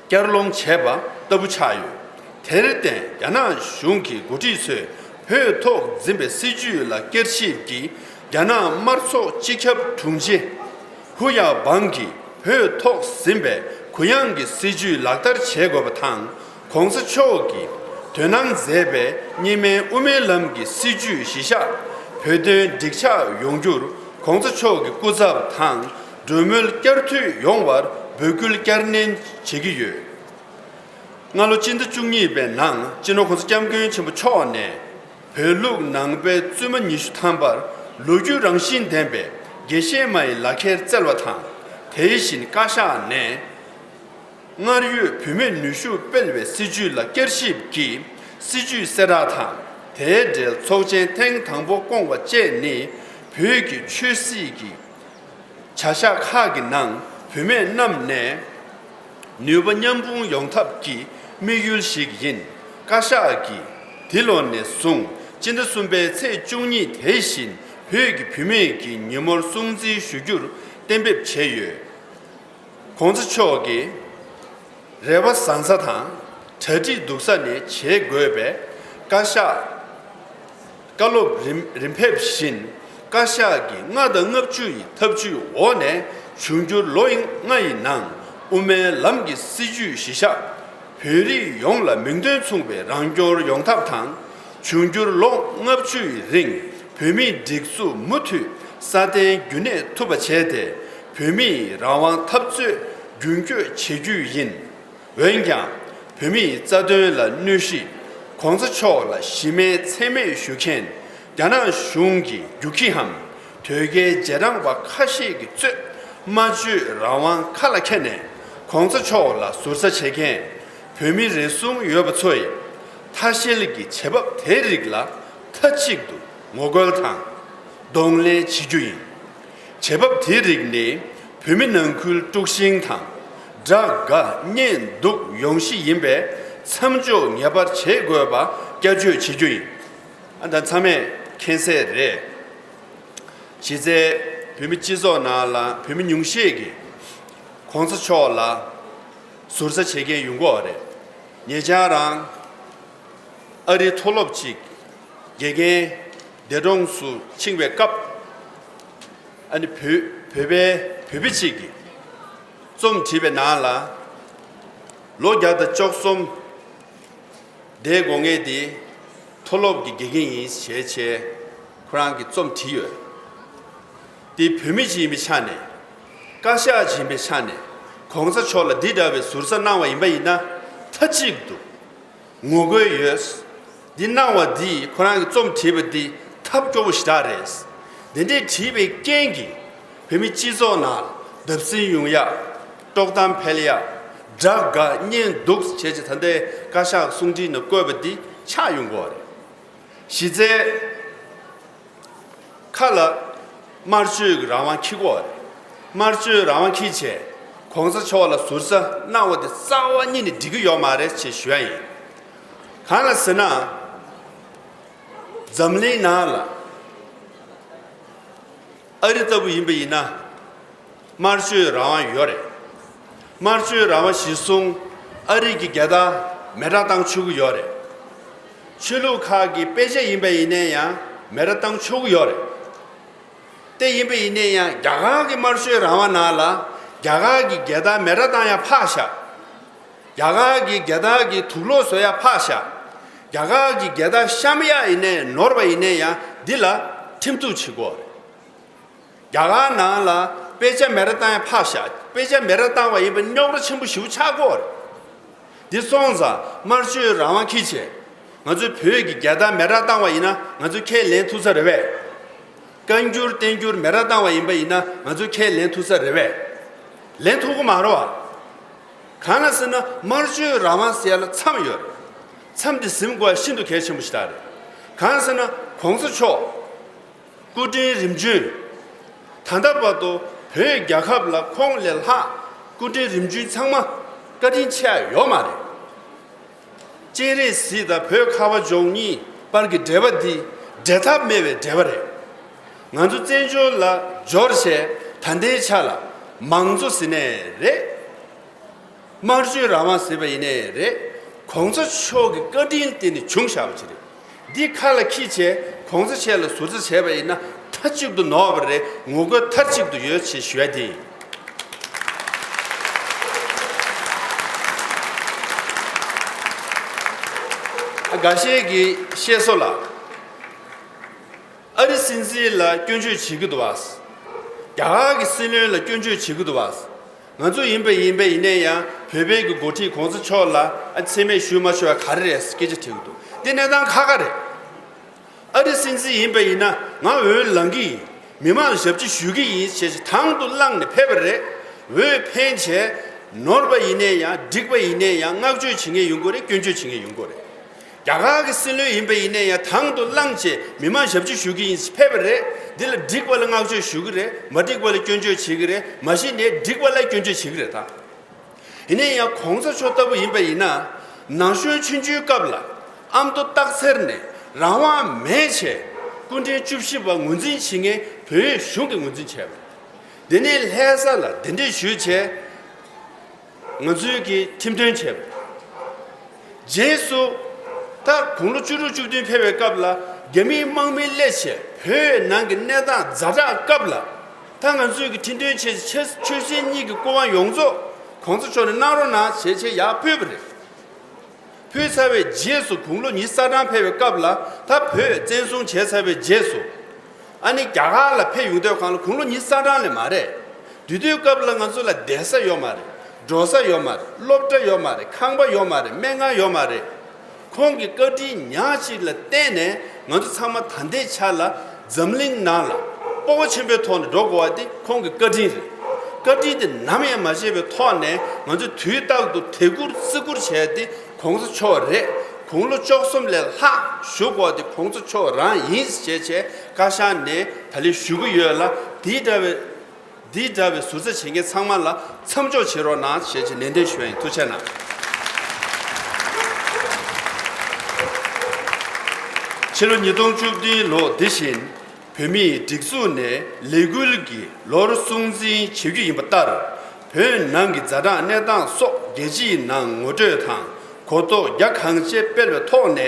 བསྐྱར་སློང་བྱས་པ་ལྟ་བུ་ཆགས་ཡོད། དེར་བརྟེན་རྒྱ་ནག་གཞུང་གི་འགོ་ཁྲིད་ཚོས་བོད་ཐོག་འཛིན་པའི་སྲིད་ཇུས་ལ་བསྐྱར་ཞིབ་ཀྱིས་རྒྱ་ནག་དམར་ཚོགས་སྤྱི་ཁྱབ་དྲུང་ཆེ་ཧུ་ཡ་བང་གིས་བོད་ཐོག་ཟིན་པའི་གུ་ཡངས་ཀྱི་སྲིད་ཇུས་ལག་བསྟར་བྱེད་དགོས་པ་དང་། ༸གོང་ས་མཆོག་གིས་དོ་སྣང་མཛད་པའི་གཉིས་སྨན་དབུ་མའི་ལམ་གྱི་སྲིད་ཇུས་གཞི་བཞག་བོད་དོན་འགྲིག་ཆགས་ཡོང་རྒྱུར་༸གོང་ས་མཆོག་གི་སྐུ་ཚབ་དང་གྲོས་མོལ་བསྐྱར་མཐུད་ཡོང་བར་འབོད་སྐུལ་བསྐྱར་ནན་བྱེད་ཀྱི་ཡོད། སྔ་ལོ་སྤྱི་ཟླ་བཅུ་གཉིས་པའི་ནང་སྤྱི་ནོར་༸གོང་ས་༸སྐྱབས་མགོན་ཆེན་པོ་མཆོག་ནས། བོད་ལུགས་ནང་པའི་བཙུན་མ་ཉི་ཤུ་ཐམ་པར་ལོ་རྒྱུས་རང་བཞིན་ལྡན་པའི་དགེ་བཤེས་མ་ཡི་ལག་ཁྱེར་བསྩལ་བ་དང་། དེ་བཞིན་བཀའ་ཤག་ནས་སྔར་ཡོད་བུད་མེད་ནུས་ཤུགས་སྤེལ་བའི་སྲིད་ཇུས་ལ་བསྐྱར་ཞིབ་ཀྱིས་སྲིད་ཇུས་གསལ་བསྒྲགས་དང་། དེའི་འབྲེལ་ཚོགས་ཆེན་ཐེངས་དང་པོ་བསྐོང་བ་བཅས་ནི་བོད་ཀྱི་ཆོས་སྲིད་ཀྱི་བྱ་གཞག་ཁག་གི་ནང་བུད་མེད་རྣམས་ནས་ནུས་པ་མཉམ་སྤུངས་ཡོང་ཐབས་ཀྱི་དམིགས་ཡུལ་ཞིག་ཡིན། བཀའ་ཤག་གིས་འདི་ལོ་ནས་བཟུང་སྤྱི་ཟླ་གསུམ་པའི་ཚེས་བཅུ་གཉིས་དེ་བཞིན་བོད་ཀྱི་བུད་མེད་ཀྱི་ཉིན་མོར་སྲུང་བརྩི་ཞུ་རྒྱུར་གཏན་འབེབས་བྱས་ཡོད། ༸གོང་ས་མཆོག་གིས་རེ་བ་བཟང་ས་དང་གྲ་སྒྲིག་སྡུག་ས་ནས་བྱེད་དགོས་པའི་བཀའ་ཤག་བཀའ་སློབ་རིམ་རིམ་ཕེབས་བཞིན། བཀའ་ཤག་གིས་ལྔ་དང་ལྔ་བཅུ་ཡི་ཐབས་ཇུས་འོག་ནས་འབྱུང་འགྱུར་ལོ་ལྔ་ཡི་ནང་དབུ་མའི་ལམ་གྱི་སྲིད་ཇུས་གཞི་བཞག་བོད་རིགས་ཡོངས་ལ་མིང་དོན་མཚུངས་པའི་རང་སྐྱོང་ཡོང་ཐབས་དང་། འབྱུང་འགྱུར་ལོ་ལྔ་བཅུ་ཡི་རིང་བོད་མིའི་སྒྲིག་འཛུགས་མུ་མཐུད་སྲ་བརྟན་རྒྱུན་གནས་ཐུབ་པ་བྱས་ཏེ། བོད་མིའི་རང་དབང་འཐབ་རྩོད་ རྒྱུན་སྐྱོད་བྱེད་རྒྱུ་ཡིན། འོན་ཀྱང་། བོད་མིའི་རྩ་དོན་ལ་གནོད་གཞི། གོང་ས་མཆོག་ལ་གཞི་མེད་མཚན་སྨད་ཞུ་མཁན་རྒྱ་ནག་གཞུང་གི་རྒྱུག་ཁྱི་འམ། དོལ་རྒྱལ་རྗེས་འབྲང་པ་ཁ་ཤས་ཀྱིས་གཙོས་སྨྲ་བརྗོད་རང་དབང་ཁ་ལ་འཁྱེར་ནས་གོང་ས་མཆོག་ལ་ཟུར་ཟ་བྱེད་མཁན་བོད་མི་རེ་ཟུང་ཡོད་པ་ཚོ་ཡིས་ཐ་ཤལ་གྱི་བྱེད་བབ་དེའི་རིགས་ལ་མཐའ་གཅིག་ཏུ་ངོ་རྒོལ་དང་གདོང་ལེན་བྱེད་རྒྱུ་ཡིན། བྱེད་བབ་དེའི་རིགས་ནི་བོད་མི་ནང་ཁུལ་དཀྲུག་ཤིང་དང་དགྲ་དགའ་གཉེན་སྡུག་ཡོང་གཞི་ཡིན་པས་མཚམས་འཇོག་ངེས་པར་བྱེད་དགོས་པ་བསྐྱར་བརྗོད་བྱེད་རྒྱུ་ཡིན། ཨ་ད་ཚང་མས་མཁྱེན་གསལ་རེད། གཞི་རྩའི་བོད་མི་སྤྱི་ཚོགས་ནང་ལ་བོད་མི་ཉུང་ཤས་ཀྱིས་གོང་ས་མཆོག་ལ་ཟུར་ཟ་བྱེད་མཁན་ཡོང་གི་ཡོད་རེད། ཉེ་ཆར་རང་ཨ་རིའི་མཐོ་སློབ་ཅིག་དགེ་རྒན་འདས་གྲོངས་སུ་ཕྱིན་པའི་སྐབས། ཨ་ནི་བོད་བོད་པའི་བོད་པ་ཅིག་གིས་རྩོམ་བྲིས་པའི་ནང་ལ། ལོ་བརྒྱ་དང་བཅུ་གསུམ་འདས་དགོས་མཁན་དེ་མཐོ་སློབ་ཀྱི་དགེ་རྒན་ཡིན་ཞེས་བྱས་ཁོ་རང་གིས་རྩོམ་བྲིས་ཡོད། དེ་བོད་མི་ཅིག་ཡིན་པའི་ཆ་ནས། བཀའ་ཤག་ཅིག་ཡིན་པའི་ཆ་ནས་གོང་ས་མཆོག་ལ་འདི་འདྲ་བའི་ཟུར་ཟ་གནང་བ་ཡིན་པ་ཡིན་ན་མཐའ་གཅིག་ཏུ་ངོ་རྒོལ་ཡོད། འདི་གནང་བ་འདིས་ཁོ་རང་གི་རྩོམ་བྲིས་པ་འདི་ཐབས་སྐྱོ་པོ་ཞེ་དྲག་རེད། འདི་འདྲས་བྲིས་པའི་རྐྱེན་གྱིས་བོད་མི་སྤྱི་ཚོགས་ནང་བརྡབ་གསིག་ཡོང་ཡ། དཀྲོག་གཏམ་འཕེལ་ཡ། དགྲ་དགའ་གཉེན་སྡུག་བྱས་བྱས་ད་ལྟའི་བཀའ་ཤག་གསུང་འཕྲིན་ནང་བཀོད་པ་འདི་ཆགས་ཡོང་གི་ཡོད་རེད། གཞི་རྩའི་ཁ་ལ་དམར་གསོད་ཀྱི་རང་དབང་འཁྱེར་གྱི་ཡོད་རེད། དམར་གསོད་རང་དབང་འཁྱེར་བྱས་གོང་ས་མཆོག་ལ་ཟུར་ཟ་གནང་བ་དེ་རྩ་བ་ཉིད་ནས་འགྲིག་གི་ཡོད་མ་རེད་ཅེས་ཞུ་ཡ་ཡིན། གང་ལ་ཟེར་ན། འཛམ་གླིང་ནང་ལ་ཨ་རི་ལྟ་བུ་ཡིན་པ་ཡིན་ན། དམར་གསོད་རང་དབང་ཡོད་རེད། དམར་གསོད་རང་དབང་གཞིར་བཟུང་ཨ་རི་གི་རྒྱལ་དར་མེ་སྲེག་བཏང་ཆོག་གི་ཡོད་རེད། ཆོས་ལུགས་ཁག་གི་དཔེ་ཆ་ཡིན་པ་ཡིན་ན་ཡང་མེ་སྲེག་བཏང་ཆོག་གི་ཡོད་རེད། དེ་ཡིན་པ་ཡིན་ན་ཡང་རྒྱ་གར་གྱི་དམར་གསོད་རང་དབང་ནང་ལ་རྒྱ་གར་གྱི་རྒྱལ་དར་མེ་སྲེག་བཏང་ཡ་ཕར་བཞག་རྒྱ་གར་གྱི་རྒྱལ་དར་གྱི་དུག་སློག་བཟོ་ཡ་ཕར་བཞག་རྒྱ་གར་གྱི་རྒྱལ་དར་བཤམས་ཡ་ཡིན་ནའི་ནོར་བ་ཡིན་ནའི་ཡང་འདི་ལ་ཁྲིམས་གཏུག་བྱེད་དགོས་རེད། རྒྱ་གར་ནང་ལ་དཔེ་ཆ་མེ་སྲེག་བཏང་ཡ་ཕར་བཞག་དཔེ་ཆ་མེ་སྲེག་བཏང་བ་ཡིན་པ་རྙོག་དྲ་ཆེན་པོ་ཞེ་པོ་ཆགས་ཀྱི་ཡོད་རེད། འདི་སོང་ཙང་དམར་གསོད་རང་དབང་འཁྱེར་བྱས། ང་ཚོའི་བོད་ཀྱི་རྒྱལ་དར་མེ་སྲེག་བཏང་བ་ཡིན་ན་ང་ཚོས་ཁས་ལེན་ཐུབ་ས་རེད་པས། བཀའ་འགྱུར་བསྟན་འགྱུར་མེ་སྲེག་བཏང་བ་ཡིན་པ་ཡིན་ན་ང་ཚོས་ཁས་ལེན་ཐུབ་ས་རེད་པས། ལེན་ཐུབ་ཀྱི་མ་རེད་བ། གང་ལ་ཟེར་ན་དམར་གསོད་རང་དབང་ཟེར་ཡ་ལ་མཚམས་ཡོད་རེད། མཚམས་འདི་ཟིན་དགོས་པ་ཤིན་ཏུ་གལ་ཆེན་པོ་ཞིག་རེད། གང་ཟེར་ན་གོང་ས་མཆོག་སྐུ་ཕྲེང་རིམ་བྱོན། ད་ལྟ་བར་དུ་བོད་རྒྱལ་ཁབ་ལ་ཁོང་ལས་ལྷག་སྐུ་ཕྲེང་རིམ་བྱོན་ཚང་མ་བཀའ་དྲིན་ཆེ་ཡ་ཡོད་མ་རེད། སྤྱན་རས་གཟིགས་དང་བོད་ཁ་བ་ལྗོངས་གཉིས་བར་གྱི་འབྲེལ་བ་འདི་འབྲལ་ཐབས་མེད་པའི་འབྲེལ་བ་རེད། ང་ཚོ་བཙན་བྱོལ་ལ་འབྱོར་བྱས་ད་ལྟའི་ཆ་ལ་མང་གཙོ་ཟེར་ནའི་རེད། དམར་གསོད་རང་དབང་ཟེར་བ་ཡིན་ནའི་རེད། གོང་ས་མཆོག་གི་བཀའ་དྲིན་བརྟེན་ནས་བྱུང་བཞག་པ་ཅིག་རེད། འདི་ཁ་ལ་འཁྱེར་བྱས་གོང་ས་མཆོག་ལ་ཟུར་ཟ་བྱས་པ་ཡིན་ན་མཐའ་གཅིག་ཏུ་ནོར་བ་རེད། ངོ་རྒོལ་མཐའ་གཅིག་ཏུ་ཡོད་ཅེས་ཞུ་ཡ་དེ་ཡིན། འགའ་ཤས་ཀྱིས་བཤད་སྲོལ་ལ། ཨ་རི་སྲིད་འཛིན་ལ་སྐྱོན་བརྗོད་བྱེད་ཀྱི་འདུག་བ། རྒྱ་གར་གྱི་སྲིད་བློན་ལ་སྐྱོན་བརྗོད་བྱེད་ཀྱི་འདུག་བ། ང་ཚོ་ཡིན་པ་ཡིན་པ་ཡིན་ནའི་ཡང་བོད་པའི་གི་འགོ་ཁྲིད་གོང་ས་མཆོག་ལ་ཨ་མཚན་སྨད་ཞུ་མ་ཆོག་པ་ག་རེ་རེད་སྐད་ཆ་དྲི་གི་འདུག་འདི་གནས་སྟངས་ཁག་ཁག་རེད། ཨ་རི་སྲིད་འཛིན་ཡིན་པ་ཡིན་ན་ང་འོས་ལངས་ཀྱི་ཡིན། མི་མང་ཞབས་ཕྱི་ཞུ་གི་ཡིན་ཞེས་དང་དུ་བླངས་ནས་ཕེབས་པ་རེད། འོས་འཕེན་བྱས་ནོར་བ་ཡིན་ནའི་ཡང་འགྲིག་པ་ཡིན་ནའི་ཡང་བསྔགས་བརྗོད་བྱེད་མཁན་ཡོང་གི་རེད། སྐྱོན་བརྗོད་བྱེད་མཁན་ཡོང་གི་རེད། རྒྱ་གར་གྱི་སྲིད་བློན་ཡིན་པ་ཡིན་ནའི་ཡང་དང་དུ་བླངས་བྱས་མི་མང་ཞབས་ཕྱི་ཞུ་གི་ཡིན་ཕེབས་པ་རེད། འདི་ལ་འགྲིག་པ་ལ་བསྔགས་བརྗོད་ཞུ་གི་རེད། མ་འགྲིག་པ་ལ་སྐྱོན་བརྗོད་བྱེད་ཀྱི་རེད། མ་གཞི་ནས་འགྲིག་པ་ལ་སྐྱོན་བརྗོད་བྱེད་ཀྱི་རེད་ད། ཡིན་ནའི་ཡང་གོང་ས་མཆོག་ལྟ་བུ་ཡིན་པ་ཡིན་ན་ན་གཞོན་ཆུང་ཆུང་སྐབས་ལ་ཨ་མདོ་སྟག་འཚེར་ནས་རང་དབང་མེད་བྱས་སྐུ་ཕྲེང་བཅུ་བཞི་པ་ངོས་འཛིན་བྱེད་མཁན་བོད་གཞུང་གིས་ངོས་འཛིན་བྱས་པ་རེད། འདི་ནས་ལྷ་ས་ལ་གདན་འདྲེན་ཞུས་བྱས། ང་ཚོའི་གི་ཁྲིམས་དོན་བྱས་པ། རྗེས་སུ་ད་དགུང་ལོ་བཅུ་དྲུག་བཅུ་བདུན་ཕེབས་པའི་སྐབས་ལ་རྒྱ་མིའི་དམག་མི་སླེབས་བྱས་བོད་ནང་གི་གནས་སྟངས་ཛ་དྲག་སྐབས་ལ་ད་ང་ཚོའི་གི་ཁྲིམས་དོན་ཆེད་ཆོས་ཆོས་སྲིད་གཉིས་ཀྱི་སྐུ་དབང་ཡོངས་རྫོགས་གོང་ས་མཆོག་ནས་གནང་རོགས་གནང་བྱས་བྱས་ཡར་ཕུལ་བ་རེད། ཕུལ་ཚར་བའི་རྗེས་སུ་དགུང་ལོ་ཉི་ཤུ་རྩ་གྲངས་ཕེབས་པའི་སྐབས་ལ་ད་བོད་བཙན་བཟུང་བྱས་ཚར་བའི་རྗེས་སུ། ཨ་ནི་རྒྱ་གར་ལ་ཕེབས་ཡོང་དུས་སྒང་ལ་དགུང་ལོ་ཉི་ཤུ་རྩ་གྲངས་ལས་མ་རེད། དེ་དུས་སྐབས་ལ་ང་ཚོ་ལ་བསྡད་ས་ཡོད་མ་རེད། འགྲོ་ས་ཡོད་མ་རེད། སློབ་གྲྭ་ཡོད་མ་རེད། ཁང་པ་ཡོད་མ་རེད། སྨན་ཁང་ཡོད་མ་རེད། ཁོང་གི་བཀའ་དྲིན་ཉག་གཅིག་ལ་བརྟེན་ནས་ང་ཚོ་ཚང་མ་ད་ལྟའི་ཆ་ལ་འཛམ་གླིང་ནང་ལ་སྤོབས་པ་ཆེན་པོའི་ཐོག་ནས་འགྲོ་དགོས་པ་དེ་ཁོང་གི་བཀའ་དྲིན་རེད། བཀའ་དྲིན་དེ་ནམ་ཡང་མ་བརྗེད་པའི་ཐོག་ནས་ང་ཚོས་དུས་རྟག་ཏུ་དད་བཀུར་བརྩི་བཀུར་བྱས་ཏེ་༸གོང་ས་མཆོག་རེད། དགུང་ལོ་བཅུ་གསུམ་ལས་ལྷག་བཞུགས་དགོས་དེ་༸གོང་ས་མཆོག་རང་ཡིན་ཞེས་བྱས་བཀའ་ཤག་ནས་ད་ལན་ཞུ་གི་ཡོད་ལ། དེའི་འདྲ་བའི་འདི་འདྲ་བའི་ཟུར་ཟ་བྱེད་མཁན་ཚང་མ་ལ་མཚམས་འཇོག་བྱེད་རོགས་གནང་ཞེས་བྱས་ནན་ཏན་ཞུ་ཡ་ཡིན། ཐུགས་རྗེ་གནང་། ཕྱི་ལོ་ཉིས་སྟོང་བཅུ་བདུན་ལོ་འདི་བཞིན་བོད་མིའི་སྒྲིག་འཛུགས་ནས་ལས་འགུལ་གྱི་ལོར་སྲུང་འཛིན་བྱེད་རྒྱུ་ཡིན་པ་ལྟར། བོད་ནང་གི་ཛ་དྲག་གནས་སྟངས་སོགས་རྒྱལ་སྤྱིའི་ནང་ངོ་སྤྲོད་དང་གོ་རྟོགས་རྒྱ་གང་ཆེ་སྤེལ་བའི་ཐོག་ནས་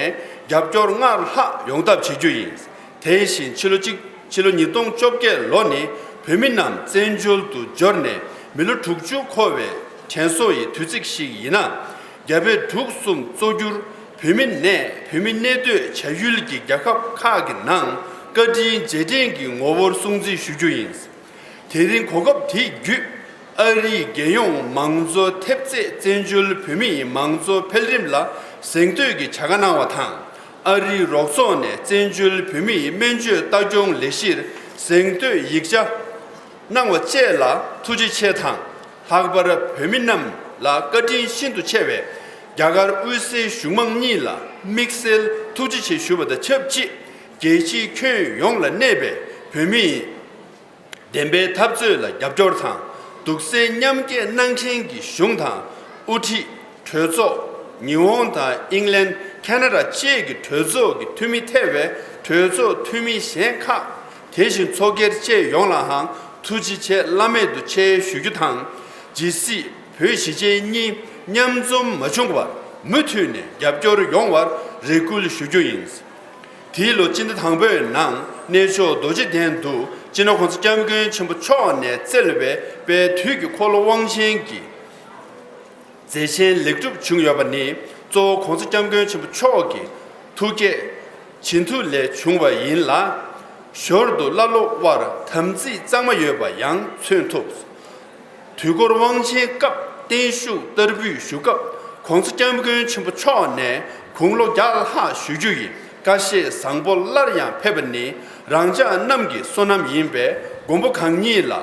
རྒྱབ་སྐྱོར་སྔར་ལྷག་ཡོང་ཐབས་བྱེད་རྒྱུ་ཡིན། དེ་བཞིན་ཕྱི་ལོ་གཅིག་ཕྱི་ལོ་ཉིས་སྟོང་བཅོ་བརྒྱད་ལོ་ནི་བོད་མི་རྣམས་བཙན་བྱོལ་དུ་འབྱོར་ནས་མི་ལོ་དྲུག་ཅུ་འཁོར་བའི་དྲན་གསོ་ཡི་དུས་ཚིགས་ཤིག་ཡིན་ན། རྒྱ་བལ་འབྲུག་གསུམ་གཙོ་གྱུར་བོད་མི་ནས་བོད་མི་གནས་སྡོད་བྱ་ཡུལ་གྱི་རྒྱལ་ཁབ་ཁག་གི་ནང་བཀའ་དྲིན་རྗེས་དྲན་གྱི་ངོ་བོར་སྲུང་བརྩི་ཞུ་རྒྱུ་ཡིན། དེ་རིང་གོ་སྐབས་དེ་བརྒྱུད་ཨ་རིའི་རྒྱལ་ཡོངས་མང་གཙོ་ཐེབས་རྩས་བཙན་བྱོལ་བོད་མིའི་མང་གཙོ་འཕེལ་རིམ་ལ་གཟེངས་བསྟོད་ཀྱི་བྱ་དགའ་གནང་བ་དང་། ཨ་རིའི་རོགས་ཚོགས་ནས་བཙན་བྱོལ་བོད་མིའི་སྨན་བཅོས་ལྟ་སྐྱོང་ལས་གཞིར་གཟེངས་བསྟོད་ཡིག་ཆ་གནང་བ་བཅས་ལ་ཐུགས་རྗེ་ཆེ་དང་། ལྷག་པར་བོད་མི་རྣམས་ལ་བཀའ་དྲིན་ཤིན་ཏུ་ཆེ་བས། རྒྱ་གར་དབུས་སའི་གཞུང་མང་གཉིས་ལ་དམིགས་བསལ་ཐུགས་རྗེ་ཆེ་ཞུ་བ་དང་ཆབས་ཅིག་རྒྱལ་སྤྱིའི་ཁྱོན་ཡོངས་ལ་གནས་པའི་བོད་མིའི་བདེན་པའི་འཐབ་རྩོད་ལ་རྒྱབ་སྐྱོར་དང་། སྡུག་སྲན་མཉམ་སྐྱེད་གནང་མཁན་གྱི་གཞུང་དང་། དབུ་ཁྲིད། གྲོས་ཚོགས། ཉི་ཧོང་དང་ཨིང་ལན། ཁ་ན་ཌ་བཅས་ཀྱི་གྲོས་ཚོགས་ཀྱི་འཐུས་མི་ཐེ་བའི་གྲོས་ཚོགས་འཐུས་མི་གཞན་ཁག་དེ་བཞིན་ཚོགས་སྒེར་བཅས་ཡོངས་ལའང་ཐུགས་རྗེ་ཆེ་བླ་མེད་དུ་ཆེ་ཞུ་རྒྱུ་དང་། ཇི་སྲིད་བོད་གཞིས་བྱེས་གཉིས་མཉམ་འཛོམས་མ་བྱུང་བར་མུ་མཐུད་ནས་རྒྱབ་སྐྱོར་ཡོང་བར་རེ་སྐུལ་ཞུ་རྒྱུ་ཡིན། དེའི་ལོ་སྤྱི་ཟླ་དང་པོའི་ནང་གནས་མཆོག་རྡོ་རྗེ་གདན་དུ་སྤྱི་ནོར་༸གོང་ས་༸སྐྱབས་མགོན་ཆེན་པོ་མཆོག་ནས་བསྩལ་བའི་དཔལ་དུས་ཀྱི་འཁོར་ལོ་དབང་ཆེན་གྱི་མཛད་ཆེན་ལེགས་གྲུབ་བྱུང་ཡོད་པ་ནི་གཙོ་བོ་༸གོང་ས་༸སྐྱབས་མགོན་ཆེན་པོ་མཆོག་གི་ཐུགས་བསྐྱེད་བྱིན་མཐུ་ལས་བྱུང་བ་ཡིན་ལ། ཞོར་དུ་བླ་སློབ་དབར་དམ་ཚིག་གཙང་མ་ཡོད་པ་ཡང་མཚོན་ཐུབ། དུས་འཁོར་དབང་ཆེན་སྐབས་བརྟན་བཞུགས་བསྟར་འབུལ་ཞུ་སྐབས་༸གོང་ས་༸སྐྱབས་མགོན་ཆེན་པོ་མཆོག་ནས་དགུང་ལོ་བརྒྱ་ལྷག་བཞུགས་རྒྱུ་ཡི་བཀའ་བཞེས་བཟང་པོ་སླར་ཡང་ཕེབས་པ་ནི་རང་ཅག་རྣམས་ཀྱི་བསོད་ནམས་ཡིན་པས། མགོན་པོ་གང་ཉིད་ལ་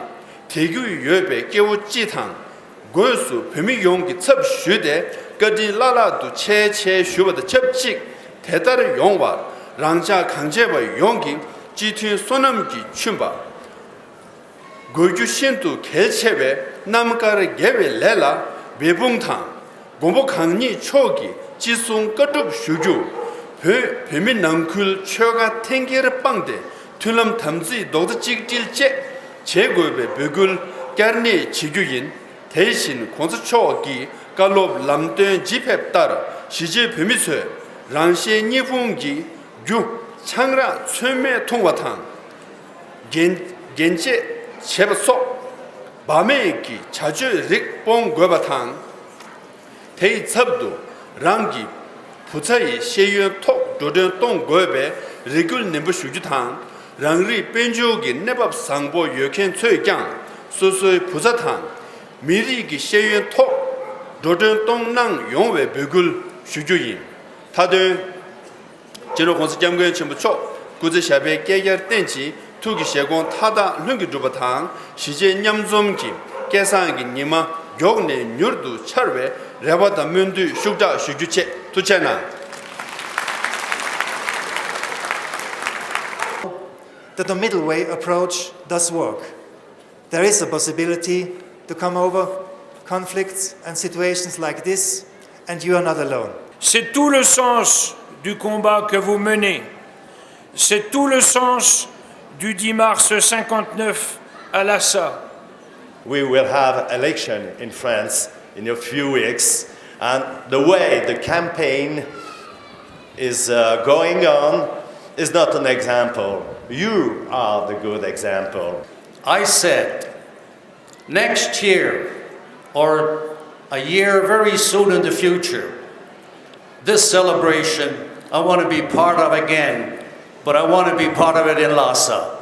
དད་གུས་ཡོད་པའི་སྐྱེ་བོ་སྤྱི་དང་། སྒོས་སུ་བོད་མི་ཡོངས་ཀྱི་ཚབ་ཞུས་ཏེ་བཀའ་དྲིན་བླ་ལྷག་ཏུ་ཆེ་ཆེ་ཞུ་བ་དང་ཆབས་ཅིག་དེ་ལྟར་ཡོང་བར་རང་ཅག་གངས་ཅན་པ་ཡོངས་ཀྱི་སྤྱི་མཐུན་བསོད་ནམས་ཀྱི་མཆོད་པ་དགོས་རྒྱུ་ཤིན་ཏུ་གལ་ཆེ་བས། རྣམ་དཀར་དགེ་བའི་ལས་ལ་འབད་འབུངས་དང་། མགོན་པོ་གང་ཉིད་མཆོག་གི་ཅི་གསུང་བཀའ་སྒྲུབ་ཞུ་རྒྱུ། བོད་བོད་མི་ནང་ཁུལ་ཆོལ་ཁ་འཐེན་འཁྱེར་སྤངས་ཏེ་མཐུན་ལམ་དམ་ཚིག་རྡོག་རྩ་གཅིག་སྒྲིལ་བཅས་བྱེད་དགོས་པའི་འབོད་སྐུལ་བསྐྱར་ནན་བྱེད་རྒྱུ་ཡིན། དེ་བཞིན་༸གོང་ས་མཆོག་གི་བཀའ་སློབ་ལམ་སྟོན་ཇི་ཕེབས་ལྟར་གཞིས་བྱེས་བོད་མི་ཚོས་རང་གཞན་གཉིས་ཕུང་གི་རྒྱུ་ཆང་རག་ཚོད་མེད་འཐུང་བ་དང་། རྒྱན་རྒྱན་བཅད་བྱེད་པ་སོགས་བག་མེད་ཀྱི་བྱ་སྤྱོད་རིགས་སྤོང་དགོས་པ་དང་། དེའི་ཚབ་ཏུ་རང་གི་བུ་ཚ་ཡི་ཤེས་ཡོན་ཐོག་འགྲོ་གྲོན་གཏོང་དགོས་པའི་རེ་སྐུལ་ནན་པོ་ཞུ་རྒྱུ་དང་། རང་རིགས་དཔལ་འབྱོར་གྱི་གནས་བབ་བཟང་པོ་ཡོད་མཁན་ཚོས་ཀྱང་སོ་སོའི་བུ་ཚ་དང་མི་རིགས་ཀྱི་ཤེས་ཡོན་ཐོག་འགྲོ་གྲོན་གཏོང་གནང་ཡོང་བའི་འབོད་སྐུལ་ཞུ་རྒྱུ་ཡིན། མཐའ་དོན། སྤྱི་ནོར་༸གོང་ས་༸སྐྱབས་མགོན་ཆེན་པོ་མཆོག་སྐུ་ཚེ་ཞབས་པད་བསྐལ་བརྒྱར་བརྟན་ཅིང་ཐུགས་ཀྱི་བཞེད་དགོངས་མཐའ་དག་ལྷུན་གྱིས་འགྲུབ་པ་དང་། གཞིས་བྱེས་མཉམ་འཛོམས་ཀྱི་སྐལ་བཟང་གི་ཉི་མ་མགྱོགས་ནས་མྱུར་དུ་འཆར་བའི་རེ་བ་དང་སྨོན་འདུན་ཤུགས་དྲག་ཞུ་རྒྱུ་བཅས། ཐུགས་རྗེ་གནང་། That the middle way approach does work. There is a possibility to come over conflicts and situations like this, and you are not alone. C'est tout le sens du combat que vous menez. C'est tout le sens du dix mars cinquante-neuf à Lhassa. We will have election in France in a few weeks, and the way the campaign is uh, going on is not an example. You are the good example. I said, next year or a year very soon in the future, this celebration I want to be part of again, but I want to be part of it in Lhasa.